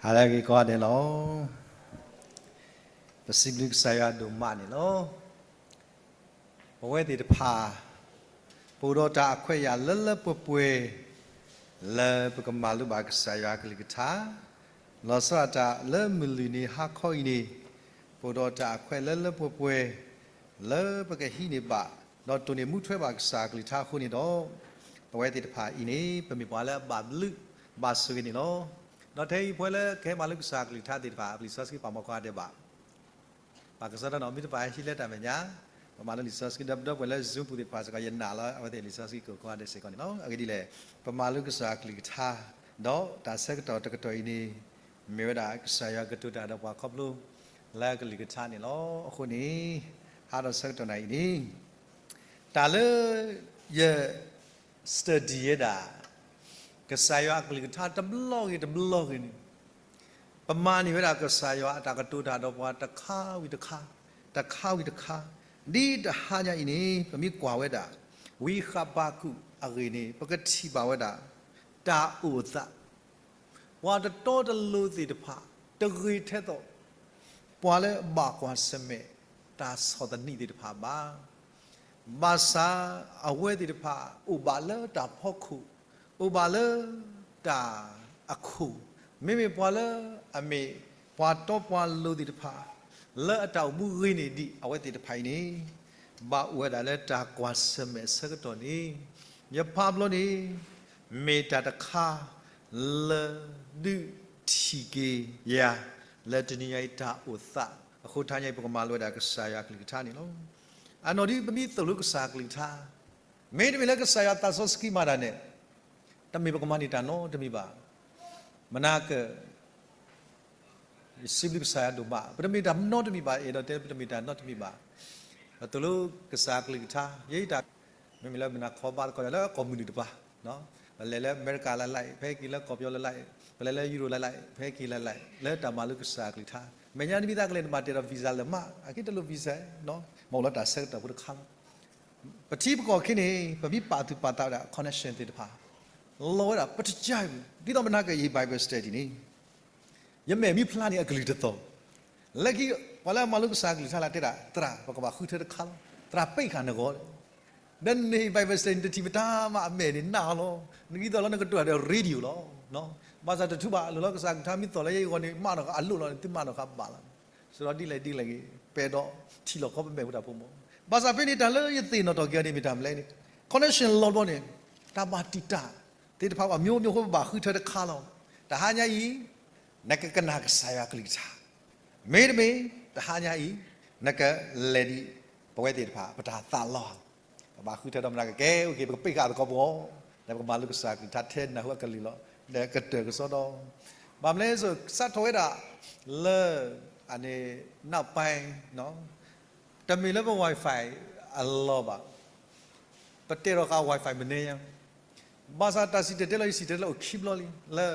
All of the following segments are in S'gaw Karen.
ဟါလၢအဂ့ၤကိးဂၤဒဲးလီၤ. ပစံးဘျုးကစၢ်ယွၤဒိၣ်မးန့ၣ်လီၤ. ပဝဲသ့ၣ်တဖၣ် ပအိၣ်ဒီးတၢ်အခွဲးအယာ်လၢလၢပှဲၤပှဲၤ လၢပကမၤလိဘၣ်ကစၢ်ယွၤအကလုၢ်ကထါ, လီၤဆီဒၣ်တၢ်လၢမုၢ်လွံၢ်နံၤဟါခီအံၤန့ၣ် ပအိၣ်ဒီးတၢ်အခွဲးလၢလၢပှဲၤပှဲၤ လၢပကဟံးန့ၢ်ဘၣ် ဒီးတိၢ်န့ၢ်မူထွဲဘၣ်ကစၢ်အကလုၢ်ကထါအဃိန့ၣ်ဒီး ပဝဲသ့ၣ်တဖၣ်အံၤန့ၣ် ပမ့ၢ်ပှၤလၢအဘၣ်ဘျုးဘၣ်ဆိၣ်ဂ့ၤန့ၣ်လီၤ. ဒီးထဲအံၤပဝဲလၢကဟဲမၤလိကစၢ်အကလုၢ်ကထါသ့ၣ်တဖၣ် ပလံာ်စီဆှံပာ်မီၤကိးဂၤဒဲးဘၣ် ဘၣ်ကစီဒီနီၤ မ့ၢ်တပာ်ဟံးလၢတၢ်မဲာ်ညါ ပမၤလိလံာ်စီဆှံဒီပုၢ်ဒီဝဲၢ်လၢ Zoom ပူၤသ့ၣ်တဖၣ်စ့ၢ်ကီး ယနာ်လၢအဝဲသ့ၣ်လံာ်စီဆှံကကိးကိးဂၤဒဲးစ့ၢ်ကီးန့ၣ်လီၤ. အဂ့ၢ်ဒ်လဲၣ်, ပမၤလိကစၢ်အကလုၢ်ကထါ ဒီးတၢ်ဆၢကတီၢ်တကတီၢ်အံၤန့ၣ် မ့ၢ်ဝဲဒၣ်ကစၢ်ယွၤကတိၤတၢ်ဒီးပှၤခီဖျိ လၢအကလုၢ်ကထါန့ၣ်လီၤ. အဃိန့ၣ် ဟါဒီးဆၢကတီၢ်နၤအံၤန့ၣ် တၢ်လၢယ study ဝဲဒၣ် ကစၢ်ယွၤအကလုၢ်ကထါတဘျီဂ့ၤတဘျီဂ့ၤန့ၣ် ပမၤန့ၢ်ဝဲဒၣ်ကစၢ်ယွၤအတၢ်ကတိၤတၢ်ဒီးပှၤတခါဝံၤတခါ, တခါဝံၤတခါ, ဒ်တဟါညါအံၤန့ၣ် ပမ့ၢ်ကွၢ်ဝဲဒၣ် ဝံဃဘးကူာ်အဂ့ၢ်န့ၣ် ပကထံၣ်ဘၣ်ဝဲဒၣ် တၢ်အိၣ်သး ပှၤတတီတလိၤသ့ၣ်တဖၣ် တဂ့ၤထဲသိး ပှၤလၢအဘၣ်ကွၢ်ဆၢၣ်မဲာ် တၢ်ဆီၣ်သနံးသ့ၣ်တဖၣ်ဘၣ်. ဘၣ်ဆၣ်အဝဲသ့ၣ်တဖၣ် အိၣ်ဘၣ်လၢတၢ်ဖီခိၣ်, အိၣ်ဘၣ်လၢတၢ်အခိၣ်, မ့မ့ၢ်ပှၤလၢအမ့ၢ်ပှၤတီပှၤလိၤသ့ၣ်တဖၣ် လၢအတၢ်အိၣ်မူဂ့ၤန့ၢ်ဒံးအဝဲသ့ၣ်တဖၣ်အံၤန့ၣ် ဘၣ်အိၣ်ဝဲဒၣ်လၢတၢ်ကွၢ်ဆၢၣ်မဲာ်အဆၢကတီၢ်န့ၣ် ယဖးဘျီန့ၣ် မ့ၢ်တၢ်တခါလၢဒုးထံၣ်က့ၤယၤ လၢတနံၤညါအံၤတၢ်အိၣ်သး အဃိတဟါညါအံၤ ပကမၤလိဝဲဒၣ်ကစၢ်ယွၤအကလုၢ်ကထါန့ၣ်လီၤ. အနီၢ်ဒ်ပမ့ၢ်သိၣ်လိကစၢ်အကလုၢ်ကထါ မ့တမ့ၢ်လၢကစၢ်ယွၤသးစီဆှံမၤတၢ်န့ၣ် တမ့ၢ်ပကမၤန့ၢ်တၢ်နီတမံၤဘၣ်. မနၤက ယစံးဘျုးကစၢ်ယွၤဒိၣ်မး ပတမ့ၢ်တၢ်နီတမံၤဘၣ်, အဲၣ်ဒိးတဲပတမ့ၢ်တၢ်နီတမံၤဘၣ်. ပသိၣ်လိကစၢ်အကလုၢ်ကထါ ယဲအံၤတၢ် မ့မ့ၢ်လၢမနၤခီဘါသကိးတၢ်လၢကိးမုၢ်နုာ်တပၤ, ပလဲၤလၢအမဲရကၤလၢ်လၢ်, ပဟဲက့ၤလၢကီၢ်ပယီၤလၢ်လၢ်, ပလဲၤလၢယူရိၤလၢ်လၢ်, ပဟဲက့ၤလၢ်လၢ်, လၢတၢ်မၤလိကစၢ်အကလုၢ်ကထါ, မဲာ်ညါတမံၤသးကလဲၤနဘၣ်တဲဒီး visa လၢာ်မး, အက့တလိၣ် visa, မ့ၢ်အိၣ်လၢတၢ်ဆၢကတီၢ်ဖိတခါလီၤ. ပထံပကီၢ်ခဲအံၤန့ၣ် ပမ့ၢ်ပာ်သူၣ်ပာ်သးဝဲဒၣ် connection သ့ၣ်တဖၣ် လီၤဝဲဒၣ် ပတကါအံၤ ဒ်သိးမနၤကယဲၢ် Bible study န့ၣ် ယမဲာ်မ့ၢ်ဖျါန့ၣ်အကလုၢ်တသီၣ်, လၢခံ ပှၤလၢအမၤလိကစၢ်အကလုၢ်ကထါလၢတဲဒၣ် သရၣ် ပကဘၣ်ဃုထၢတခါလီၤ, သရၣ်ပ့းဃာ်နဂီၢ်, ဒီးန့ၣ် Bible study န့ၣ် တထံၣ်ပတၢ်မးအမဲာ်န့ၣ်နးလီၤ, နကံသီၣ်လီၤနကတိၤတၢ်ဒီး radio လီၤ. ဘၣ်ဆၣ်တထူဘၣ် အလိၣ်လီၤကစၢ်အကလုၢ်ကထါမ့ၢ်သီၣ်လၢယဂီၢ်န့ၣ် မးနီၢ်ဃာ်အလိၣ်လီၤန့ၣ် သုမးနီၢ်ဃာ်ဘၣ်လီၤ. စရီဒ်လဲၣ်ဒ်လဲၣ်ဂ့ၤ ပဲာ်ဒီးထံၣ်လီၤခီပမဲာ်ဖိတၢ်ဖိမး, ဘၣ်ဆၣ်ဖဲန့ၣ်တၢ်လၢယသ့ၣ်နီၣ်ထီၣ်က့ၤအီၤန့ၣ်မ့ၢ်တၢ်မနုၤလဲၣ်န့ၣ် connection လီၤဘျီန့ၣ် တၢ်ဘၣ်တံာ်တာ်သ့ၣ်တဖၣ်ဘၣ် မျိုးမျိုး ဖိပဘၣ်ဃုထၢတခါလီၤ. တဟါညါအံၤ နကကနၣ်ကစၢ်ယွၤအကလုၢ်ကထါ, မ့တမ့ၢ် တဟါညါအံၤ နကလဲၤဒံး ပဝဲသ့ၣ်တဖၣ် ပတၢ်သးလီၤ, ပဘၣ်ဃုထၢဒီးမနၤကကဲ အိၣ်က့ၤ ပကပ့းဃာ်သကိးပဂီၢ်, ဒီးပကမၤလိကစၢ်အကလုၢ်ကထါထဲနၢ်ဟူအကလုၢ်လီၤ, ဒီးကတၢၢ်ကစီဒီ, ဘၣ်မနုၤလဲၣ် စးထီၣ်ဝဲဒၣ် လၢ အန့ၣ် နောက်ပိုင်း တမ့ၢ်လၢပ Wi-Fi အလီၢ်ဘၣ်, ပတဲထီၣ်ဃာ် Wi-Fi မနုၤညါ, ဘၣ်ဆၣ်တၢ်စံၣ်တဲၤတဲလီၤ ယစံၣ်တဲၤတဲလီၤအိၣ်ခံဘျီလံ လၢ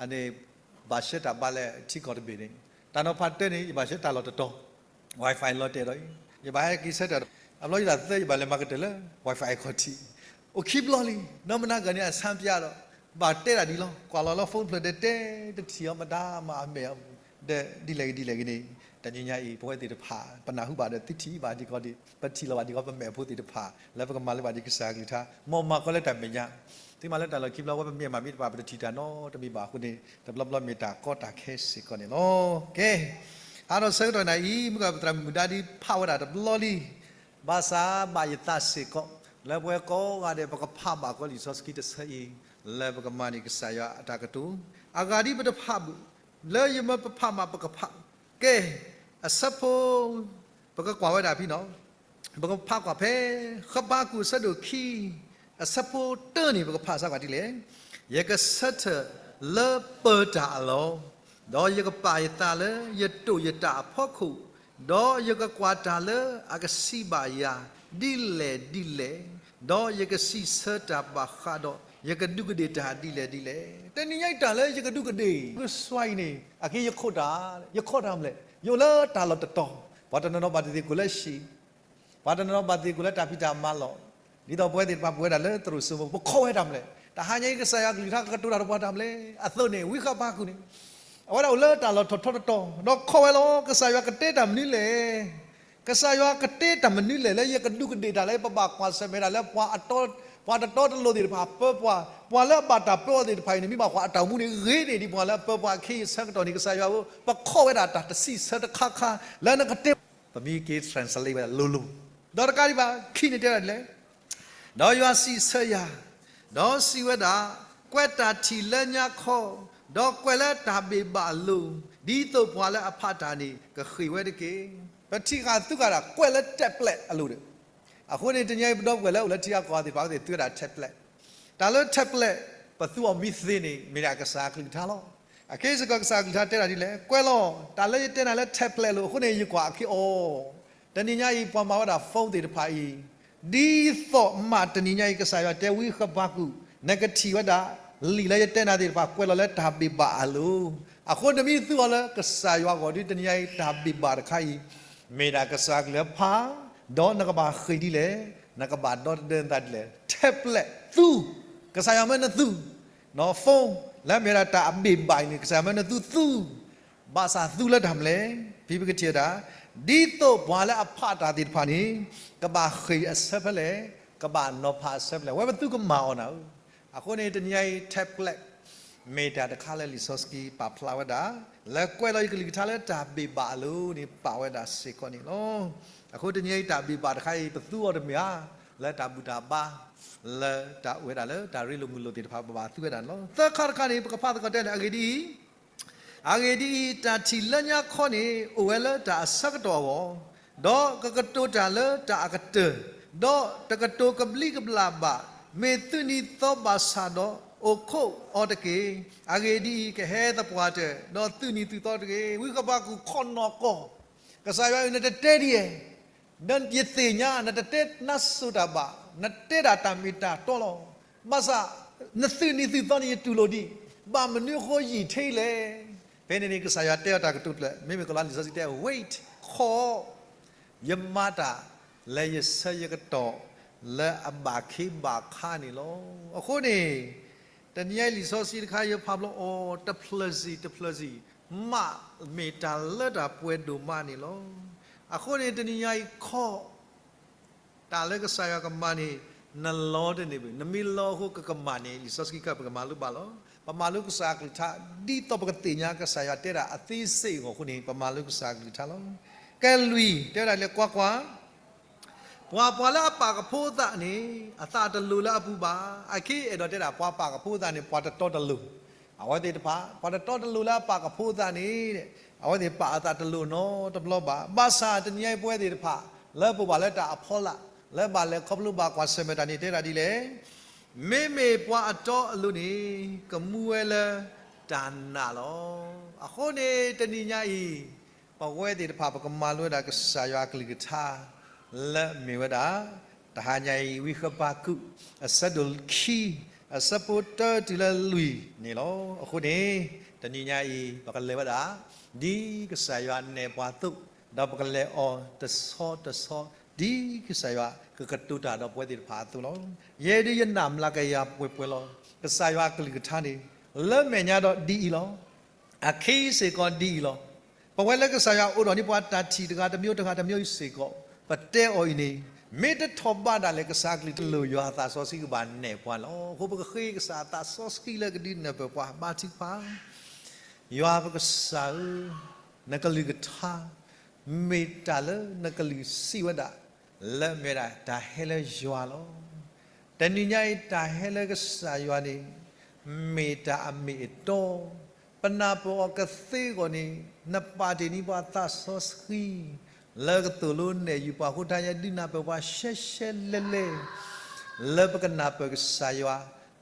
အန့ၣ် ဘၣ်ဆှၢတၢ်ဘါလၢထံကီၢ်တဘ့ၣ်န့ၣ်, တၢ်နီၤဖးတၢန့ၣ် ယဘၣ်ဆှၢတၢ်လီၢ်တတီၤ, Wi-Fi လီၤတဲာ်ဒီးအံၤ, ယဘၣ်ဟဲက့ၤဆၢထၢၣ်, အဘျီယတၢ်သၢ ယဘၣ်လဲၤမၤကတၢၢ်လၢ Wi-Fi အခီၣ်ထံး, အိၣ်ခံဘျီလံ, ဒီးမနၤကန့ၣ် အဆန်းပြားဒီး ဘၣ်တဲတၢ်ဒ်လီၤ, ကွၢ်လီၤလၢ phone ဖျၢၣ်ဒီးတဲ တထံၣ်အီၤမတၤမးအမဲာ်အီၤ, ဒီးဒ်လဲၣ်ဂ့ၤဒ်လဲၣ်ဂ့ၤန့ၣ်, တနံၤညါအံၤ ပဝဲသ့ၣ်တဖၣ် ပနၢ်ဟူဘၣ်ဒီးသုထံၣ်ဘၣ်ဒံးကီးဒံး, ပထံၣ်လီၤဘၣ်ဒံးကီး ပမဲာ်ဖိသ့ၣ်တဖၣ် လၢပကမၤလိဘၣ်ဒံးကစၢ်အကလုၢ်ကထါ, မ်မၤကီးလၢတၢ်မဲာ်ညါ, သုမၤလၢတၢ်လီၢ်ခံဘျီ ဝဲပမဲာ်မးမ့ၢ်တဖၣ် ပတထံၣ်တၢ်နီတမံၤဘၣ်အဃိန့ၣ် တဘျီဘျီမ့ၢ်တၢ်ကီတၢ်ခဲစ့ၢ်ကီးန့ၣ်လီၤ. ကဲ, ဟါဒီးဆၢကတီၢ်နၤအံၤ မုၢ်ကပသရၣ်မုၣ်ဒါဒ်ဖးဝဲဒၣ်တဘျီလံ, ဘၣ်ဆၣ်ဘၣ်ယသးစ့ၢ်ကီး လၢပဝဲကိးဂၤဒဲး ပကဖးဘၣ်ကီးလံာ်စီဆှံတဆၢအံၤ, လၢပကမၤန့ၢ်ကစၢ်ယွၤအတၢ်ကတိၤ, အဂၤဒ်ပတဖးဘူး, လၢယမ့ၢ်ပဖးမးပကဖး, ကဲ, အဆၢဖိ ပကကွၢ်ဝဲဒၣ်ဖဲနီၤ, ပကဖးကွၢ်ဖဲ ဃဘးကူာ်အဆၢဒိၣ်ခံ အဆၢဖိတၢန့ၣ် ပကဖးစၢ်ကွၢ်ဒ်လဲၣ်, ယကဆၢထၢၣ်လၢပၢၤတၢ်အလီၢ်, ဒီးယကပာ်ယသးလၢယတိာ်ယတၢ်အဖီခိၣ်, ဒီးယကကွၢ်တၢ်လၢအကစံးဘၣ်ယၤ ဒ်လဲၣ်ဒ်လဲၣ်, ဒီးယကစံးဆၢတၢ်ဘၣ်ဃးဒီး ယကဒူးကဒ့ၣ်တၢ်ဒ်လဲၣ်ဒ်လဲၣ်. တနံၤညါအံၤတၢ်လၢယကဒူးကဒ့ၣ် ကစွါအံၤန့ၣ် အက့ယခိၣ်တၢ်, ယခိၣ်တၢ်မလဲၣ်, ယအိၣ်လၢတၢ်လီၢ်တတီၤ, ပှၤတနီၤနီၤဘၣ်သ့ၣ်သ့ၣ်ကိၣ်လၢဟံၣ် ပှၤတနီၤနီၤဘၣ်သ့ၣ်သ့ၣ်ကိၣ်လၢတၢ်ဖံးတၢ်မၤလီၢ်, ဒ်သိးပဝဲသ့ၣ်တဖၣ်ပဝဲဒၣ်လၢသရိာ်စိမိၤ ပခိးဝဲတၢ်မလဲၣ်, တဟါညါအံၤကစၢ်ယွၤကလုၢ်ကထါကကတိၤတၢ်ဒီးပှၤတၢ်မလဲၣ်, အသိးန့ၣ် ဝံဃဘးကူာ်န့ၣ် အဝဲဒၣ်အိၣ်လၢတၢ်လီၢ်ထီၣ်ထီတတီၤ, ဒီးခီဝဲလီၤ, ကစၢ်ယွၤကတဲတၢ်မနုၤလဲၣ်, ကစၢ်ယွၤကတဲတၢ်မနုၤလဲၣ် လၢယကဒူးကဒ့ၣ်တၢ်လၢပဘၣ်ကွၢ်ဆၢၣ်မဲာ်တၢ်လၢ ပှၤတတီတလိၤသ့ၣ်တဖၣ်အပၢပှၤ, ပှၤလၢအဘၣ်တၢ်ပၢအီၤသ့ၣ်တဖၣ်အံၤန့ၣ် မ့ၢ်ဘၣ်ကွၢ်အတၢ်အိၣ်မူန့ၣ် ဂ့ၤန့ၢ်ဒံးပှၤလၢအပၢပှၤအခ့အဆၢကတီၢ်န့ၣ် ကစၢ်ယွၤဧၢ, ပခီဝဲဒၣ်တၢ်တစံးဆၢတခါခါ လၢနကတဲ ပမ့ၢ်က့ၤ translate ဝဲဒၣ်လိၤလိၤ, ဒီးတကးဒံးဘၣ် ခံန့ၣ်တဲဝဲဒၣ်ဒ်လဲၣ်, ဒီးယွၤစံးဆၢယၤ, ဒီးစံးဝဲဒၣ်, ကွဲးတၢ်ထံၣ်လၢညါခီ, ဒီးကွဲးလၢတၢ်ဘ့ၣ်ဘၣ်အလိၤ, ဒ်သိးပှၤလၢအဖးတၢ်န့ၣ် ကဃ့ၢ်ဝဲတက့ၢ်. ပထံၣ်ဃာ်သုဃာ်ဒၣ် ကွဲးလၢ tablet အလိၤဒီး, အဃိန့ၣ် တနံၤအံၤ ပဒီပုၢ်ဝဲၢ်လၢအိၣ်လၢထံဂၤကီၢ်ဂၤသ့ၣ်တဖၣ် အဝဲသ့ၣ်သုဝဲဒၣ် tablet, တၢ်လၢ tablet ပသူအီၤမ့ၢ်သ့န့ၣ် မ့ၢ်ဒၣ်ကစၢ်အကလုၢ်ကထါလီၤ. အခဲအံၤစ့ၢ်ကီး ကစၢ်အကလုၢ်ကထါတဲဒၣ်ဒ်လဲၣ်, ကွဲးလီၤ, တၢ်လၢယတဲနၤလၢ tablet အလိၤ အဃိန့ၣ် ယကွၢ်အခ့အီၤ, တနံၤညါအံၤ ပှၤမၤဝဲဒၣ် phone သ့ၣ်တဖၣ်အံၤ, ဒ်သိးမးတနံၤညါအံၤ ကစၢ်ယွၤတဲဝံဃဘးကူာ်, နကထံၣ်ဝဲဒၣ် လံာ်လၢယတဲနၤသ့ၣ်တဖၣ် ကွဲးလီၤလၢတၢ်ဘ့ၣ်ဘၣ်အလိၤ, အဃိနမ့ၢ်သူအီၤလၢကစၢ်ယွၤအဂီၢ်ဒီး တနံၤညါအံၤ တၢ်ဘ့ၣ်ဘၣ်တခါအံၤ မ့ၢ်ဒၣ်ကစၢ်အကလုၢ်ကထါ, ဒီးနကဘၣ်ဃ့ၢ်ဒ်လဲၣ်, နကဘၣ်ဒီသဒၢနသးဒ်လဲၣ်, tablet သူ, ကစၢ်ယွၤမၢနသူ, နီၤ phone လၢမ့ၢ်ဝဲဒၣ်တၢ်အဘ့ၣ်ဘၣ်အံၤန့ၣ် ကစၢ်ယွၤမၢနသူသူ, ဘၣ်ဆၣ်သူလၢတၢ်မနုၤလဲၣ်, ဖဲပကထံၣ်ဝဲဒၣ်, ဒ်သိးပှၤလၢအဖးတၢ်သ့ၣ်တဖၣ်န့ၣ် ကဘၣ်ဃ့ၢ်အဆၢဖဲလဲၣ်, ကဘၣ်နီၤဖးအဆၢဖဲလဲၣ်, ဝဲပသူကမၤအီၤနၤဧၢ. အဃိန့ၣ် တနံၤညါအံၤ tablet မ့ၢ်တၢ်တခါလၢလံာ်စီဆှံပာ်ဖျါဝဲဒၣ်, လၢကွဲးလီၤယကလုၢ်ကထါလၢတၢ်ဘ့ၣ်ဘၣ်အလိၤန့ၣ် ပာ်ဝဲဒၣ်စ့ၢ်ကီးန့ၣ်လီၤ. အဃိတနံၤညါအံၤ တၢ်ဘ့ၣ်ဘၣ်တခါအံၤ ပသူအီၤတမ့ၢ်ဧါ, လၢတၢ်ဘူၣ်တၢ်ဘါ, လၢတၢ်အိၣ်ဝဲဒၣ်လၢတၢ်ရ့လိာ်မုာ်လိာ်သ့ၣ်တဖၣ် ပဘၣ်သူဝဲဒၣ်န့ၣ်လီၤ. သၢခါတခါန့ၣ် ပကဖးသကိးတဲန့ၣ် အဂ့ၢ်ဒ်အံၤ, အဂ့ၢ်ဒ်အံၤ, တၢ်ထံၣ်လၢညါခီန့ၣ် အိၣ်ဝဲလၢတၢ်အဆၢကတီၢ်အဂီၢ်, ဒီးကကတိၤတၢ်လၢတၢ်အကတၢၢ်, ဒီးတကတိၤကဘျံးကဘျၣ်ဘၣ်, မ့ၢ်သုးနံၤသီဘၣ်ဆၣ်ဒီး အိၣ်ခိးအီၤတက့ၢ်. အဂ့ၢ်ဒ်အံၤ, ကဟဲသပှၢ်တၢၢ်, ဒီးသုးနံၤသုးသီတက့ၢ်. ဝံဃဘးကူာ်ခိးနီၢ်ကီၢ်, ကစၢ်ယွၤအံၤ နတတဲဒ်အံၤ, ဒီးယသ့ၣ်ညါ နတတဲနါစိၤတၢ်ဘၣ်, နတဲဒၣ်တၢ်မ့ၢ်တၢ်တီလီၤ. ဘၣ်ဆၣ် နသုးနံၤသုးသီန့ၣ် ယတူၢ်လိာ်ဒံး, ဘၣ်မနုၤအဃိယံာ်ထဲလဲၣ်. ဖဲန့ၣ်န့ၣ် ကစၢ်ယွၤတဲအီၤတၢ်ကတိၤတဖျၢၣ်, မ့မ့ၢ်ကလီၤလံာ်စီဆှံတဲ wait, ခီ, ယမၤတၢ်လၢယဆၢယကတီၢ်လၢအဘၣ်ခ့ဘၣ်ခါန့ၣ်လီၤ. အဃိန့ၣ် တနံၤညါအံၤလံာ်စီဆှံတခါ ယဖးဘျီအီၤ တဖျၢၣ်စံၣ်တဖျၢၣ်စံၣ်, မးမ့ၢ်တၢ်လၢတၢ်ပှဲၤဒိၣ်မးန့ၣ်လီၤ. အဃိန့ၣ် တနံၤညါအံၤခီ တၢ်လၢကစၢ်ယွၤကမၤန့ၣ် နလီတန့ၢ်ဘၣ်, နမ့ၢ်လီအဃိကကမၤန့ၣ် လံာ်စီဆှံကပကမၤလိဘၣ်လီၤ. ပမၤလိကစၢ်အကလုၢ်ကထါ ဒ်သိးပကသ့ၣ်ညါကစၢ်ယွၤတဲဒၣ်အသေးစိတ်အဂီၢ်အဃိန့ၣ် ပမၤလိကစၢ်အကလုၢ်ကထါလီၤ. ကဲလွံၢ် တဲဝဲဒၣ်လၢ ကွၢ်ကွၢ် ပှၤပှၤလၢအပာ်ကဖိအသးန့ၣ် အသးတလိၤလၢအပူၤဘၣ်. အခဲအံၤအဲၣ်ဒိးတဲဒၣ် ပှၤပာ်ကဖိအသးန့ၣ် ပှၤတတီတလိၤ, အဝဲသ့ၣ်တဖၣ် ပှၤတတီတလိၤလၢအပာ်ကဖိအသးန့ၣ် အဝဲသ့ၣ်ပာ်အသးတလိၤနီတဘျီဘၣ်. ဘၣ်ဆၣ်တနံၤညါအံၤပဝဲသ့ၣ်တဖၣ် လၢပအိၣ်ဘၣ်လၢတၢ်အဖီလာ် လၢဘၣ်လဲၤခီဖျိဘၣ်ကွၢ်ဆၢၣ်မဲာ်တၢ်န့ၣ် တဲဒၣ်ဒ်လဲၣ်, မ့မ့ၢ်ပှၤအတီအလိၤန့ၣ် ကမူဝဲလၢတၢ်နာ်လီၤ. အဃိန့ၣ် တနံၤညါအံၤ ပဝဲသ့ၣ်တဖၣ် ပကမၤလိဝဲဒၣ်ကစၢ်ယွၤအကလုၢ်ကထါ လၢအမ့ၢ်ဝဲဒၣ် တဟါညါအံၤ ဝံဃဘးကူာ် အဆၢဒိၣ်ခံ အဆၢဖိတၢတုၤလၢလွံၢ်န့ၣ်လီၤ. အဃိန့ၣ် တနံၤညါအံၤ ပကလဲၤဝဲဒၣ် ဒ်ကစၢ်ယွၤနဲၣ်ပှၤအသိး, ဒီးပကလဲၤအီၤတဆီတဆီ ဒ်ကစၢ်ယွၤကကတိၤတၢ်ဒီးပဝဲသ့ၣ်တဖၣ်အသိးလီၤ. ယဲဒၣ်ယနာ်မျးကယၤပှဲၤပှဲၤလီၤ. ကစၢ်ယွၤအကလုၢ်ကထါန့ၣ် လၢမဲာ်ညါဒီးဒ်အံၤလီၤ. အခံစ့ၢ်ကီးဒ်အံၤလီၤ. ပဝဲလၢကစၢ်ယွၤအိးထီၣ်န့ၢ်ပှၤတၢ်ထံၣ်တဂၤတမံၤတဂၤတမံၤစ့ၢ်ကီး ပတဲအီၤအံၤန့ၣ် မ့ၢ်တထီၣ်ဘးဒၣ်လဲာ် ကစၢ်အကလုၢ်တလိၤ ယွၤအသးစီဆှံကဘၣ်နဲၣ်ပှၤလီၤ. အဃိပကဃ့ကစၢ်အသးစီဆှံလၢကဒုးနၢ်ပၢၢ်ပှၤ ဘါထုကဖၣ် ယွၤပကစၢ်ဧၢ, နကလုၢ်ကထါ မ့ၢ်တၢ်လၢနကလုၢ်စံးဝဲဒၣ် လၢမ့ၢ်ဒၣ်တၢ်ဟဲလၢယွၤလီၤ. တနံၤညါအံၤ တၢ်ဟဲလၢကစၢ်ယွၤန့ၣ် မ့ၢ်တၢ်အမ့ၢ်အတီ, ပနၢ်ပၢၢ်အီၤကသ့အဂီၢ်န့ၣ် နပာ်တ့ၢ်န့ၢ်ပှၤသးစီဆှံ လၢကသိၣ်လိနဲၣ်ယုာ်ပှၤအဃိ တဟါညါဒုးနၢ်ပၢၢ်ပှၤရှဲရှဲလဲလဲ လၢပကနၢ်ပၢၢ်ကစၢ်ယွၤ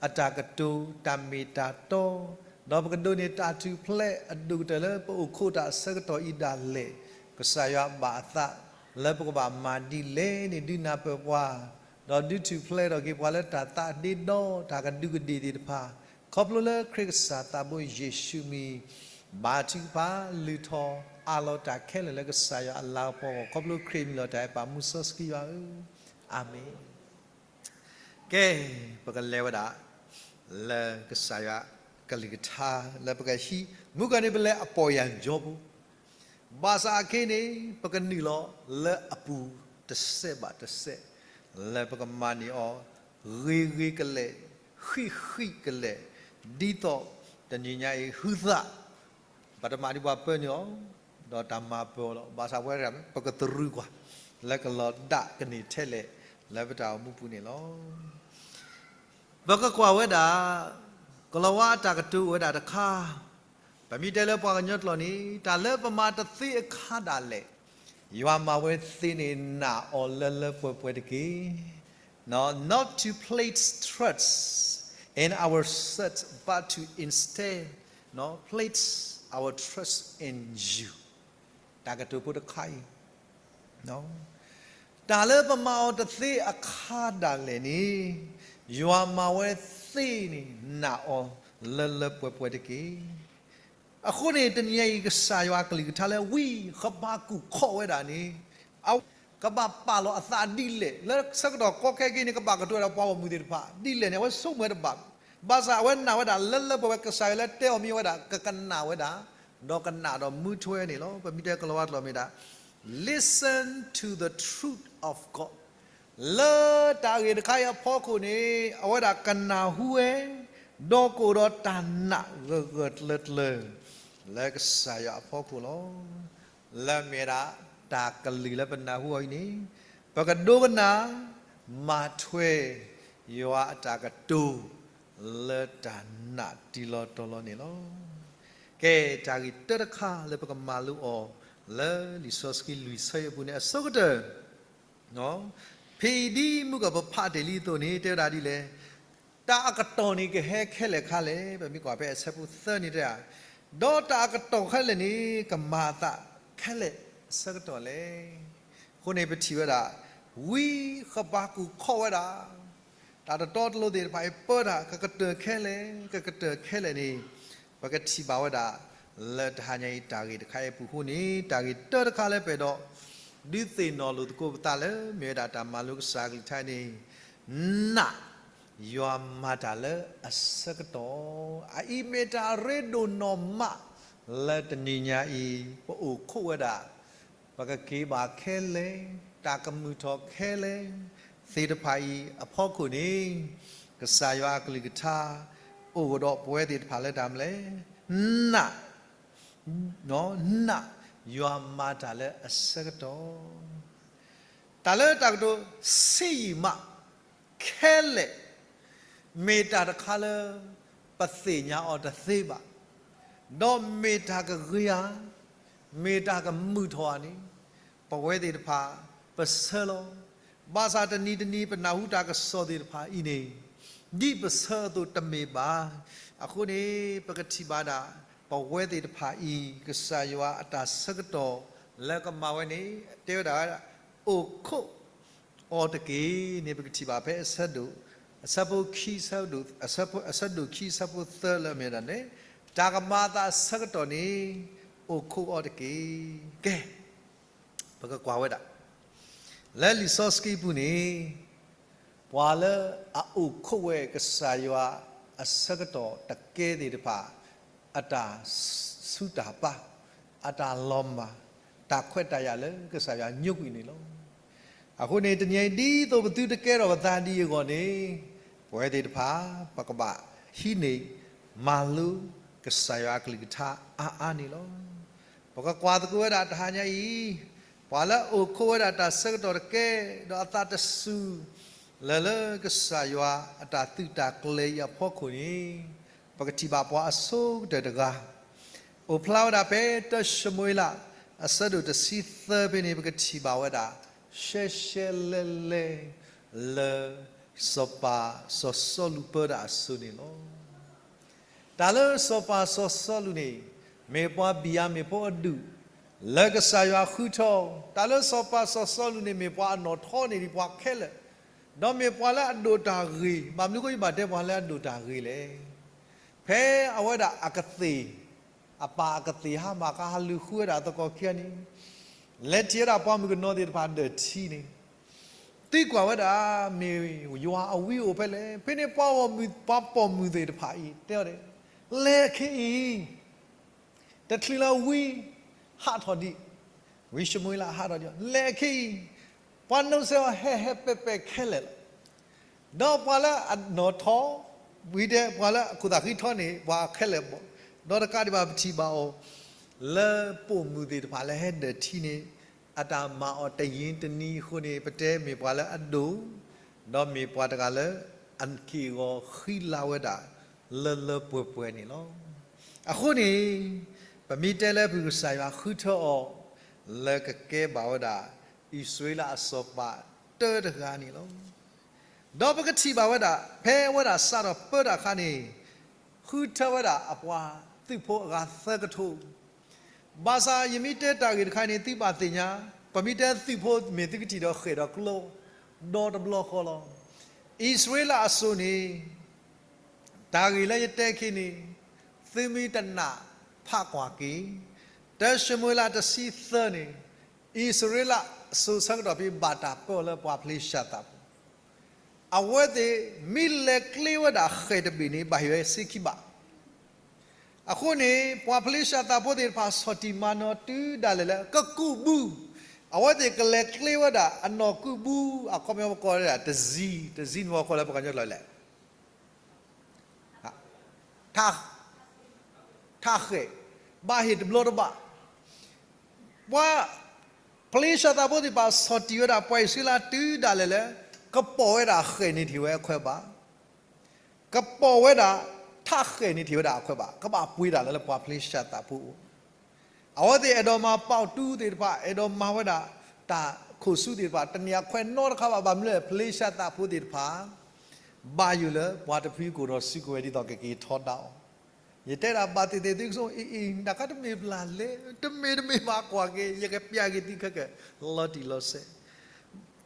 အတၢ်ကတိၤ တၢ်မ့ၢ်တၢ်တီ, ဒီးပကဒိးန့ၢ်တၢ်ထူၣ်ဖျဲးအဒိၣ်ကတၢၢ်လၢပအိၣ်ခိးတၢ်အဆၢကတီၢ်အံၤဒၣ်လဲာ်, ကစၢ်ယွၤဘၣ်အသး လၢပကဘၣ်မၤဒ်လဲၣ်န့ၣ် ဒုးနၢ်ပၢၢ်ပှၤ, ဒီးဒုးထူၣ်ဖျဲးထီၣ်က့ၤပှၤလၢတၢ်သးဒ့ဒီ တၢ်ကဒူးကဒ့ၣ်သ့ၣ်တဖၣ်, ခီဖျိလၢခရံာ်ကစၢ်သးဘိယ့ၣ်ၡူးမံၤ ဘါထုကဖၣ် လုၢ်ထီၣ်အးလီၤတၢ်ခဲလၢာ်လၢကစၢ်ယွၤအလၤကပီၤအဂီၢ် ခီဖျိခရံာ်မံၤလီၤတၢ်အဲၣ်ပာ်မူစီဆှံယွၤဧၢ, အၤမ့ၣ်. ကဲ, ပကလဲၤဝဲဒၣ် လၢကစၢ်ယွၤ ကလုၢ်ကထါလၢပကဟံး မုၢ်ကီၢ်န့ၣ် ပလဲၤအပီၢ်ယၢ်ကၠီပူၤ, ဘၣ်ဆၣ်အခဲအံၤန့ၣ် ပကနုာ်လီၤလၢအပူၤတစဲးဘၣ်တစဲး, လၢပကမၤန့ၢ်အီၤ ဂ့ၤဂ့ၤကလဲာ်, ဃံးဃံးကလဲာ်, ဒ်သိးတနံၤညါအံၤ ဟုသး ပတမၤဒ်ပှၤပၢနုာ်အီၤ, ဒီးတၢ်မၤပၢၤအီၤလီၤ. ဘၣ်ဆၣ်ပဝဲဒၣ် ပကတရံးကွၢ် လၢကလီၤဒၣ်ကန့ၢ်ထဲလဲၣ် လၢပတၢ်အိၣ်မူပူၤန့ၣ်လီၤ. ပကကွၢ်ဝဲဒၣ် ကလီၤဝါအတၢ်ကတိၤအိၣ်ဝဲဒၣ်တခါ, ပမ့ၢ်တဲလၢပှၤကညီကျိာ်န့ၣ် တၢ်လၢပမၤတသ့အခါဒၣ်လဲာ်, ယွၤမၤဝဲသ့န့ၣ် နာ်အီၤလၢလၢပှဲၤပှဲၤတက့ၢ်. Not to place trust in ourselves, but to instead, place our trust in you. တၢ်ကတိၤဖိတခါအံၤ တၢ်လၢပမၤအီၤတသ့အခါဒၣ်လဲာ်န့ၣ်, ယွၤမၤဝဲသ့န့ၣ် နာ်အီၤလၢလၢပှဲၤပှဲၤတက့ၢ်. အဃိန့ၣ် တနံၤအံၤ ကစၢ်ယွၤအကလုၢ်ကထါလၢဝံဃဘးကူာ်ခိးဝဲဒၣ်န့ၣ်, အကဘၣ်ပာ်လီၤအသးဒ်လဲၣ်, လၢဆၢကတီၢ်ကီခဲက့ၤန့ၣ် ကဘၣ်ကတိၤဝဲဒၣ်ပှၤဂီၢ်မုၢ်သ့ၣ်တဖၣ်ဒ်လဲၣ်န့ၣ် အဝဲဆိကမိၣ်ဝဲတဘၣ်. ဘၣ်ဆၣ်အဝဲနာ်ဝဲဒၣ်လၢလၢပှဲၤပှဲၤ ကစၢ်ယွၤလၢတဲအီၤမ့ၢ်ဝဲဒၣ် ကကနၣ်ဝဲဒၣ်, ဒီးကနၣ်ဒီးမူထွဲန့ၣ်လီၤ. ပမ့ၢ်တဲကလီၤဝါကျိာ်မ့ၢ်ဒၣ် Listen to the truth of God. လၢတၢ်ဂ့ၢ်တခါအံၤအဖီခိၣ်န့ၣ် အဝဲဒၣ်ကနၢ်ဟူဝဲ, ဒီးကအိၣ်ဒီးတၢ်နာ်ဂၢၢ်ဂၢၢ်ကျၢၤကျၢၤ လၢကစၢ်ယွၤအဖီခိၣ်လီၤ. လၢမ့ၢ်ဝဲဒၣ်တၢ်ကလုၢ်လၢပနၢ်ဟူအီၤအံၤန့ၣ်, ပကဒိကနၣ် မၤထွဲ ယွၤအတၢ်ကတိၤ လၢတၢ်နာ်တံၢ်လီၤတီၤလီၤန့ၣ်လီၤ. ကဲ, တၢ်ဂ့ၢ်တၢတခါလၢပကမၤလိအီၤ လၢလံာ်စီဆှံလွံၢ်ဆၢအံၤအပူၤန့ၣ် အဆိကတၢၢ် ဖဲအံၤဒ်မုၢ်ကီၢ်ပဖးတ့ၢ်လံအသိးန့ၣ် တဲဝဲဒၣ်ဒ်လဲၣ်, တၢ်အကတီၢ်န့ၣ်ကဟဲခဲလၢာ်ခါလဲၣ်. ပမ့ၢ်ကွၢ်ဖဲအဆၢဖိသၢန့ၣ်တဲ, ဒီးတၢ်အကတီၢ်ခဲလၢာ်န့ၣ် ကမၤအသးခဲလၢာ်အဆၢကတီၢ်လဲၣ်. အဃိန့ၣ်ပထံၣ်ဝဲဒၣ် ဝံဃဘးကူာ်ခိးဝဲဒၣ် တၢ်တတီတလိၤသ့ၣ်တဖၣ်အံၤပၢတၢ် ကကတၢၢ်ခဲလၢာ်, ကကတၢၢ်ခဲလၢာ်န့ၣ် ပကထံၣ်ဘၣ်ဝဲဒၣ် လၢတဟါညါအံၤတၢ်ဂ့ၢ်တခါအံၤအပူၤအဃိန့ၣ် တၢ်ဂ့ၢ်တၢတခါလၢပအဲၣ်ဒိး ဒုးသ့ၣ်နီၣ်လိာ်သကိးပသးလၢ မ့ၢ်ဝဲဒၣ်တၢ်မၤလိကစၢ်အကလုၢ်ကထါန့ၣ်, နာ် ယွၤမၤတၢ်လၢအဆၢကတီၢ်, အအံၤမ့ၢ်တၢ်ရ့ဒိၣ်နီၢ်မး လၢတနံၤညါအံၤ ပအိၣ်ခိးဝဲဒၣ် ပကက့ၤဘၣ်ခဲလၢာ်, တၢ်ကမုာ်ထီၣ်ခဲလၢာ် သ့ၣ်တဖၣ်အံၤအဖီခိၣ်န့ၣ်, ကစၢ်ယွၤအကလုၢ်ကထါ အိၣ်ဒီးပဝဲသ့ၣ်တဖၣ်လၢတၢ်မနုၤလဲၣ်, နာ်, နာ် ယွၤမၤတၢ်လၢအဆၢကတီၢ်, တၢ်လၢတၢ်ကတိၤဆံးယံာ်မး ခဲလၢာ် မ့ၢ်တၢ်တခါလၢ ပသ့ၣ်ညါအီၤတသ့ဘၣ်, ဒီးမ့ၢ်တၢ်ကဂ့ၤဧါ, မ့ၢ်တၢ်ကမုာ်ထီၣ်ဧါန့ၣ်, ပဝဲသ့ၣ်တဖၣ် ပဆၢလီၤ. ဘၣ်ဆၣ်တနံၤတနံၤပနၢ်ဟူတၢ်ကစီၣ်သ့ၣ်တဖၣ်အံၤန့ၣ်, ဒ်ပဆၢအသိးတမ့ၢ်ဘၣ်. အဃိန့ၣ် ပကထံၣ်ဘၣ်ဒၣ် ပဝဲသ့ၣ်တဖၣ်အံၤ ကစၢ်ယွၤအတၢ်ဆၢကတီၢ် လၢကမၤဝဲန့ၣ် တဲဝဲဒၣ် အိၣ်ခိး အီၤတက့ၢ်န့ၣ် ပကထံၣ်ဘၣ်ဖဲအဆၢဒိၣ်, အဆၢဖိခံ, အဆၢဒိၣ်, အဆၢဒိၣ်ခံ အဆၢဖိသၢလၢအမ့ၢ်ဒၣ်န့ၣ်, တၢ်ကမၤအသးအဆၢကတီၢ်န့ၣ် အိၣ်ခိးအီၤတက့ၢ်. ကဲ, ပကကွၢ်ဝဲဒၣ် လၢလံာ်စီဆှံပူၤန့ၣ်, ပှၤလၢအအိၣ်ခိးဝဲကစၢ်ယွၤအဆၢကတီၢ်တကဲသ့ၣ်တဖၣ် အတၢ်ဆူးတၢ်ပာ်, အတၢ်လီၤမၢ်, တၢ်ခွဲးတၢ်ယာ်လၢကစၢ်ယွၤညိကွံာ်န့ၣ်လီၤ. အဃိန့ၣ် တနံၤအံၤဒ်သိးပသုတကဲထီၣ်ပသးဒ်အံၤအဂီၢ်န့ၣ်, ပဝဲသ့ၣ်တဖၣ် ပကဘၣ်ဟံးန့ၢ် မၤလိကစၢ်ယွၤအကလုၢ်ကထါအါအါန့ၣ်လီၤ. ပကကွၢ်သကိးဝဲဒၣ်တဟါညါအံၤ, ပှၤလၢအအိၣ်ခိးဝဲဒၣ်တၢ်ဆၢကတီၢ်တကဲ, ဒီးအသးတစူၤ လၢလၢကစၢ်ယွၤအတၢ်သုးတၢ်ကျဲၤအံၤအဖီခိၣ်န့ၣ်, ပကထံၣ်ဘၣ်ပှၤအဆိကတၢၢ်တဂၤ အိၣ်ဖျါဝဲဒၣ်ဖဲတၢၡမူၤအ့လး အဆၢဒိၣ်တဆံသၢဖဲန့ၣ် ပကထံၣ်ဘၣ်ဝဲဒၣ် ရှဲရှဲလဲလဲ လၢစီၤပၤစီၤစီလူးပၢတၢ်အစိၤန့ၣ်လီၤ. တၢ်လၢစီၤပၤစီၤစီလူးန့ၣ် မ့ၢ်ပှၤဘံၣ်ယၤမ့ၣ်ဖိအဒူၣ် လၢကစၢ်ယွၤဃုထၢ, တၢ်လၢစီၤပၤစီၤစီလူးန့ၣ် မ့ၢ်ပှၤအနီၣ်ထီန့ၢ်ဒံးပှၤခဲလၢာ်, ဒီးမ့ၢ်ပှၤလၢအဒိၣ်တၢ်ဂ့ၤ, ဘၣ်မနုၤဃိယဘၣ်တဲပှၤလၢအဒိၣ်တၢ်ဂ့ၤလဲၣ်. ဖဲအဝဲဒၣ်အကသ့ၣ်, အပၢ်အကသ့ၣ်ဟါမၢ်ခါ ဟးလူၤဃုဝဲဒၣ်သကိးခံဂၤန့ၣ်, လဲၤထံၣ်ဝဲဒၣ်ပှၤမုၣ်ကနီၤသ့ၣ်တဖၣ်ဒၢးထံန့ၣ်, သံကွၢ်ဝဲဒၣ် မ့ၢ်ယွၤအဝံအိၣ်ဖဲလဲၣ်. ဖဲန့ၣ်ပှၤပိာ်မုၣ်သ့ၣ်တဖၣ်အံၤတဲအီၤဒ် လဲၤအခ့အံၤ, တချုးလၢဝံဟးထီၣ်ဒံး, ဝံၡမူၤအ့လးဟးထီၣ်ဒံး, လဲၤအခ့အံၤ, ပှၤနီၣ်စဲအီၤဟဲဟဲပဲာ်ပဲာ်ခဲလၢာ်လီၤ. ဒီးပှၤလၢအနီၣ်ထီ, ဝံၤဒီးပှၤလၢအခိၣ်သးဃံထီန့ၣ် ပှၤခဲလၢာ်ဘၣ်, ဒီးတကးဒံးဘၣ်ပထံၣ်ဘၣ်အီၤ လၢပိာ်မုၣ်သ့ၣ်တဖၣ်လၢဟဲဒၢးထံန့ၣ် အတၢ်မၤအီၤတယံၤတနံၤအဃိန့ၣ် ပတဲမ့ၢ်ပှၤလၢအဒိၣ်, ဒီးမ့ၢ်ပှၤတဂၤလၢ အက့ၢ်အဂီၤဃံလၤဝဲဒၣ် လၢလၢပှဲၤပှဲၤန့ၣ်လီၤ. အဃိန့ၣ် ပမ့ၢ်တဲလၢပကစၢ်ယွၤဃုထၢအီၤ လၢကကဲဘၣ်ဝဲဒၣ် အံၣ်စရ့လးအစီၤပၤတၢတဂၤန့ၣ်လီၤ. ဒီးပကထံၣ်ဘၣ်ဝဲဒၣ် ဖဲအဝဲဒၣ်စးထီၣ်ပၢတၢ်အခါန့ၣ် ဃုထၢဝဲဒၣ်အပှၤသုးဖိအဂၤသၢကထိ ဘၣ်ဆၣ်ယမ့ၢ်တဲတၢ်ဂ့ၢ်တခါန့ၣ် သုဘၣ်သ့ၣ်ညါ, ပမ့ၢ်တဲသုးဖိမ့ၢ်သုကထံၣ်ဒီးဃဲၣ်ဒီးကျိ ဒီတဘျီဃီလီၤ. အံၣ်စရ့လးအစိၤန့ၣ် တၢ်ဂ့ၢ်လၢယတဲခဲအံၤန့ၣ် သုမ့ၢ်တနာ်ဖးကွၢ်က့ၤ တၢၡမူၤအ့လးတဆံသၢန့ၣ် အံၣ်စရ့လးအစိၤဆၢကတီၢ်ဖဲဘၣ်တၢ်ပၢအီၤလၢပှၤဖလ့ၡသးဖိ အဝဲသ့ၣ်မ့ၢ်လဲၤကျ့ဝဲဒၣ်ဃဲၣ်တဘ့ၣ်န့ၣ် ဘၣ်ဟ့ၣ်ဝဲစ့ခံဘး အဃိန့ၣ် ပှၤဖလ့ၡသးဖိသ့ၣ်တဖၣ် ဆီၣ်တံၢ်မၤနီၤတုၤဒၣ်လဲာ်လၢ ကကူးဘု, အဝဲသ့ၣ်ကလဲၤကျ့ဝဲဒၣ်အနီၢ်ကူးဘု အခီပညီပကိးဝဲဒၣ်တစံ, တစံန့ၣ်ပကိးလၢပှၤကညီကျိာ်လဲၣ်, ထးဃဲၣ်, ဘၣ်ဟ့ၣ်တဘျီတဘး ပှၤဖလ့ၡသးဖိသ့ၣ်တဖၣ် ဆီၣ်တံၢ်ဝဲဒၣ်ပှၤအံၣ်စရ့လးတုၤဒၣ်လဲာ်လၢ ကပိာ်ဝဲဒၣ်ဃဲၣ်န့ၣ်တဟ့ၣ်ဝဲအခွဲးဘၣ် ကပိာ်ဝဲဒၣ်ထးဃဲၣ်န့ၣ်တဟ့ၣ်ဝဲဒၣ်အခွဲးဘၣ်, ကဘၣ်ပှ့ၤဒၣ်လၢပှၤဖလ့ၡသးဖိအအိၣ်, အဝဲသ့ၣ်အဲၣ်ဒိးမၤပာ်အီၤတူသ့ၣ်တဖၣ်, အဲၣ်ဒိးမၤဝဲဒၣ်တၢ်ခိၣ်ဆူသ့ၣ်တဖၣ်, တန့ၢ်အခွဲးနီတခါဘၣ်, ဘၣ်မနုၤလဲၣ် ဖလ့ၡသးဖိသ့ၣ်တဖၣ် ဘၣ်ယိၣ်လၢပှၤတဖုကိၣ်ဒီးစုကဝဲၤဒ်သိးကက့ၤထီဒါအီၤ, ယတဲဒၣ်ဘၣ်သ့ၣ်သ့ၣ်သုကဆိ, အံၤအံၤ တၢ်ခါတမ့ၢ်ဘျုးလဲၣ်, တမ့ၢ်တမ့ၢ်ဘၣ်ကွၢ်က့ၤ, ယကပျၢ်က့ၤသုခဲကဲ, လီၤတံၢ်လီၤဆဲး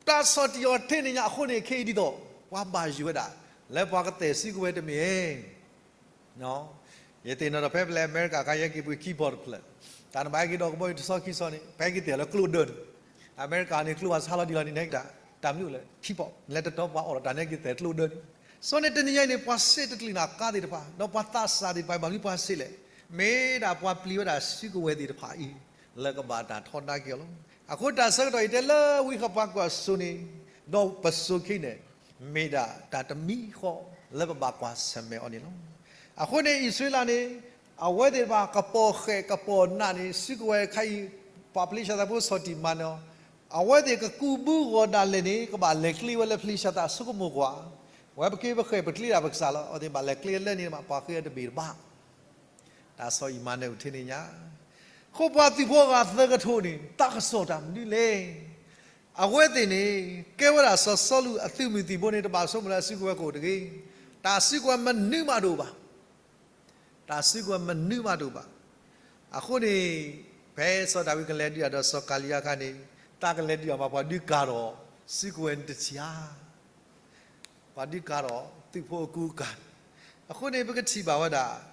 တၢ်ဆီၣ်တံၢ်အီၤထဲန့ၣ်ညါအဃိန့ၣ် ခဲအံၤဒ်သိး ပှၤဘၣ်ယိၣ်ဝဲဒၣ် လၢပှၤကသဲးစုကဝဲၤတမ့ၢ် ယသ့ၣ်နီၣ်ဒီးဖဲပလဲၤအမဲရကၤအခါ ယဟဲက့ၤပှ့ၤခံဘီတဖျၢၣ်, တၢ်နဘၣ်ဟဲက့ၤဒီးကဘီယူၤတဆီခံဆီန့ၣ် ပဟဲက့ၤသဲးလၢကျိဒၢန့ၣ်, အမဲရကၤန့ၣ် ကျိဖးဆါလီၤဒံးလီၤန့ၣ် နဟဲက့ၤတၢ်မနုၤလဲၣ် ခံဘီ, နလဲၤတတီၤပှၤအီၣ်ဒီးတၢ်နဟဲက့ၤသဲးကျိဒၢန့ၣ်, စီၤန့ၣ်တနံၤညါအံၤန့ၣ် ပှၤစဲးတကျံးနၤကါသ့ၣ်တဖၣ် ဒီးပှၤသးစၢ်သ့ၣ်တဖၣ် ဘၣ်မနုၤပှၤစဲးလဲၣ်, မ့ၢ်ဒၣ်ပှၤပျံၤဝဲဒၣ်စုကဝဲၤသ့ၣ်တဖၣ်အံၤ လၢကဘၣ်တၢ်ထီဒါက့ၤအီၤလီၤ. အဃိတၢ်ဆၢကတီၢ်အံၤတဲလၢဝံဃပှၤကွၢ်စိန့ၣ်, ဒီးပစိၤခံန့ၣ် မ့ၢ်ဒၣ်တၢ်တမံၤဃီလၢပဘၣ်ကွၢ်ဆၢၣ်မဲာ်အီၤန့ၣ်လီၤ. အဃိန့ၣ် အံၣ်စရ့လးန့ၣ် အဝဲသ့ၣ်တဖၣ်ကပိာ်ဃဲးကပိာ်နးန့ၣ် စုကဝဲၤတခါအံၤ ပှၤဖလ့ၡသးဖိဆီၣ်တံၢ်မၤနီၤ, အဝဲသ့ၣ်ကကူးဘုဂီၢ်ဒၣ်လဲာ်န့ၣ် ကဘၣ်လဲၤကျ့ဝဲလၢဖလ့ၡသးအစိကမီၤကွၢ်, ဝဲပက့ၤပဃဲၣ်ပကျ့ဒၣ်ပကစၢ်လီၤ, အဝဲသ့ၣ်ဘၣ်လဲၤကျ့လၢန့ၣ် ဘၣ်ပှၤဃ့အီၤတဘ့ၣ်တဘၣ် တၢ်ဆီၣ်အံၣ်မၤနၢၤအိၣ်ထဲန့ၣ်ညါ, အဃိပှၤသုးဖိအဂၤသၢကထိန့ၣ် သးကစီၣ်တၢ်မနုၤလဲၣ်. အဝဲသ့ၣ်န့ၣ် ကဲဝဲဒၣ်စီၤစီလူးအသုးမုၢ်သံၣ်ဘိန့ၣ် တဘၣ်ဆိကမိၣ်လၢအစုကဝဲၤကအိၣ်တဂ့ၤ, တၢ်စုကဝဲၤမနုၤမးတအိၣ်ဘၣ်, တၢ်စုကဝဲၤမနုၤမးတအိၣ်ဘၣ်. အဃိန့ၣ် ဖဲစီၤဒၤဝံးကလဲၤဒုးအီၤဒီးစီၤကၤလံယါအခါန့ၣ် သးကလဲၤဒုးအီၤမး ပှၤဒုးကၤထီၣ် စုကဝဲၤန့ၣ်တဆံးဧါ ပှၤဒုးကၤထီၣ်သုးဖိအကူအကၤန့ၣ်, အဃိန့ၣ် ပကထံၣ်ဘၣ်ဝဲဒၣ်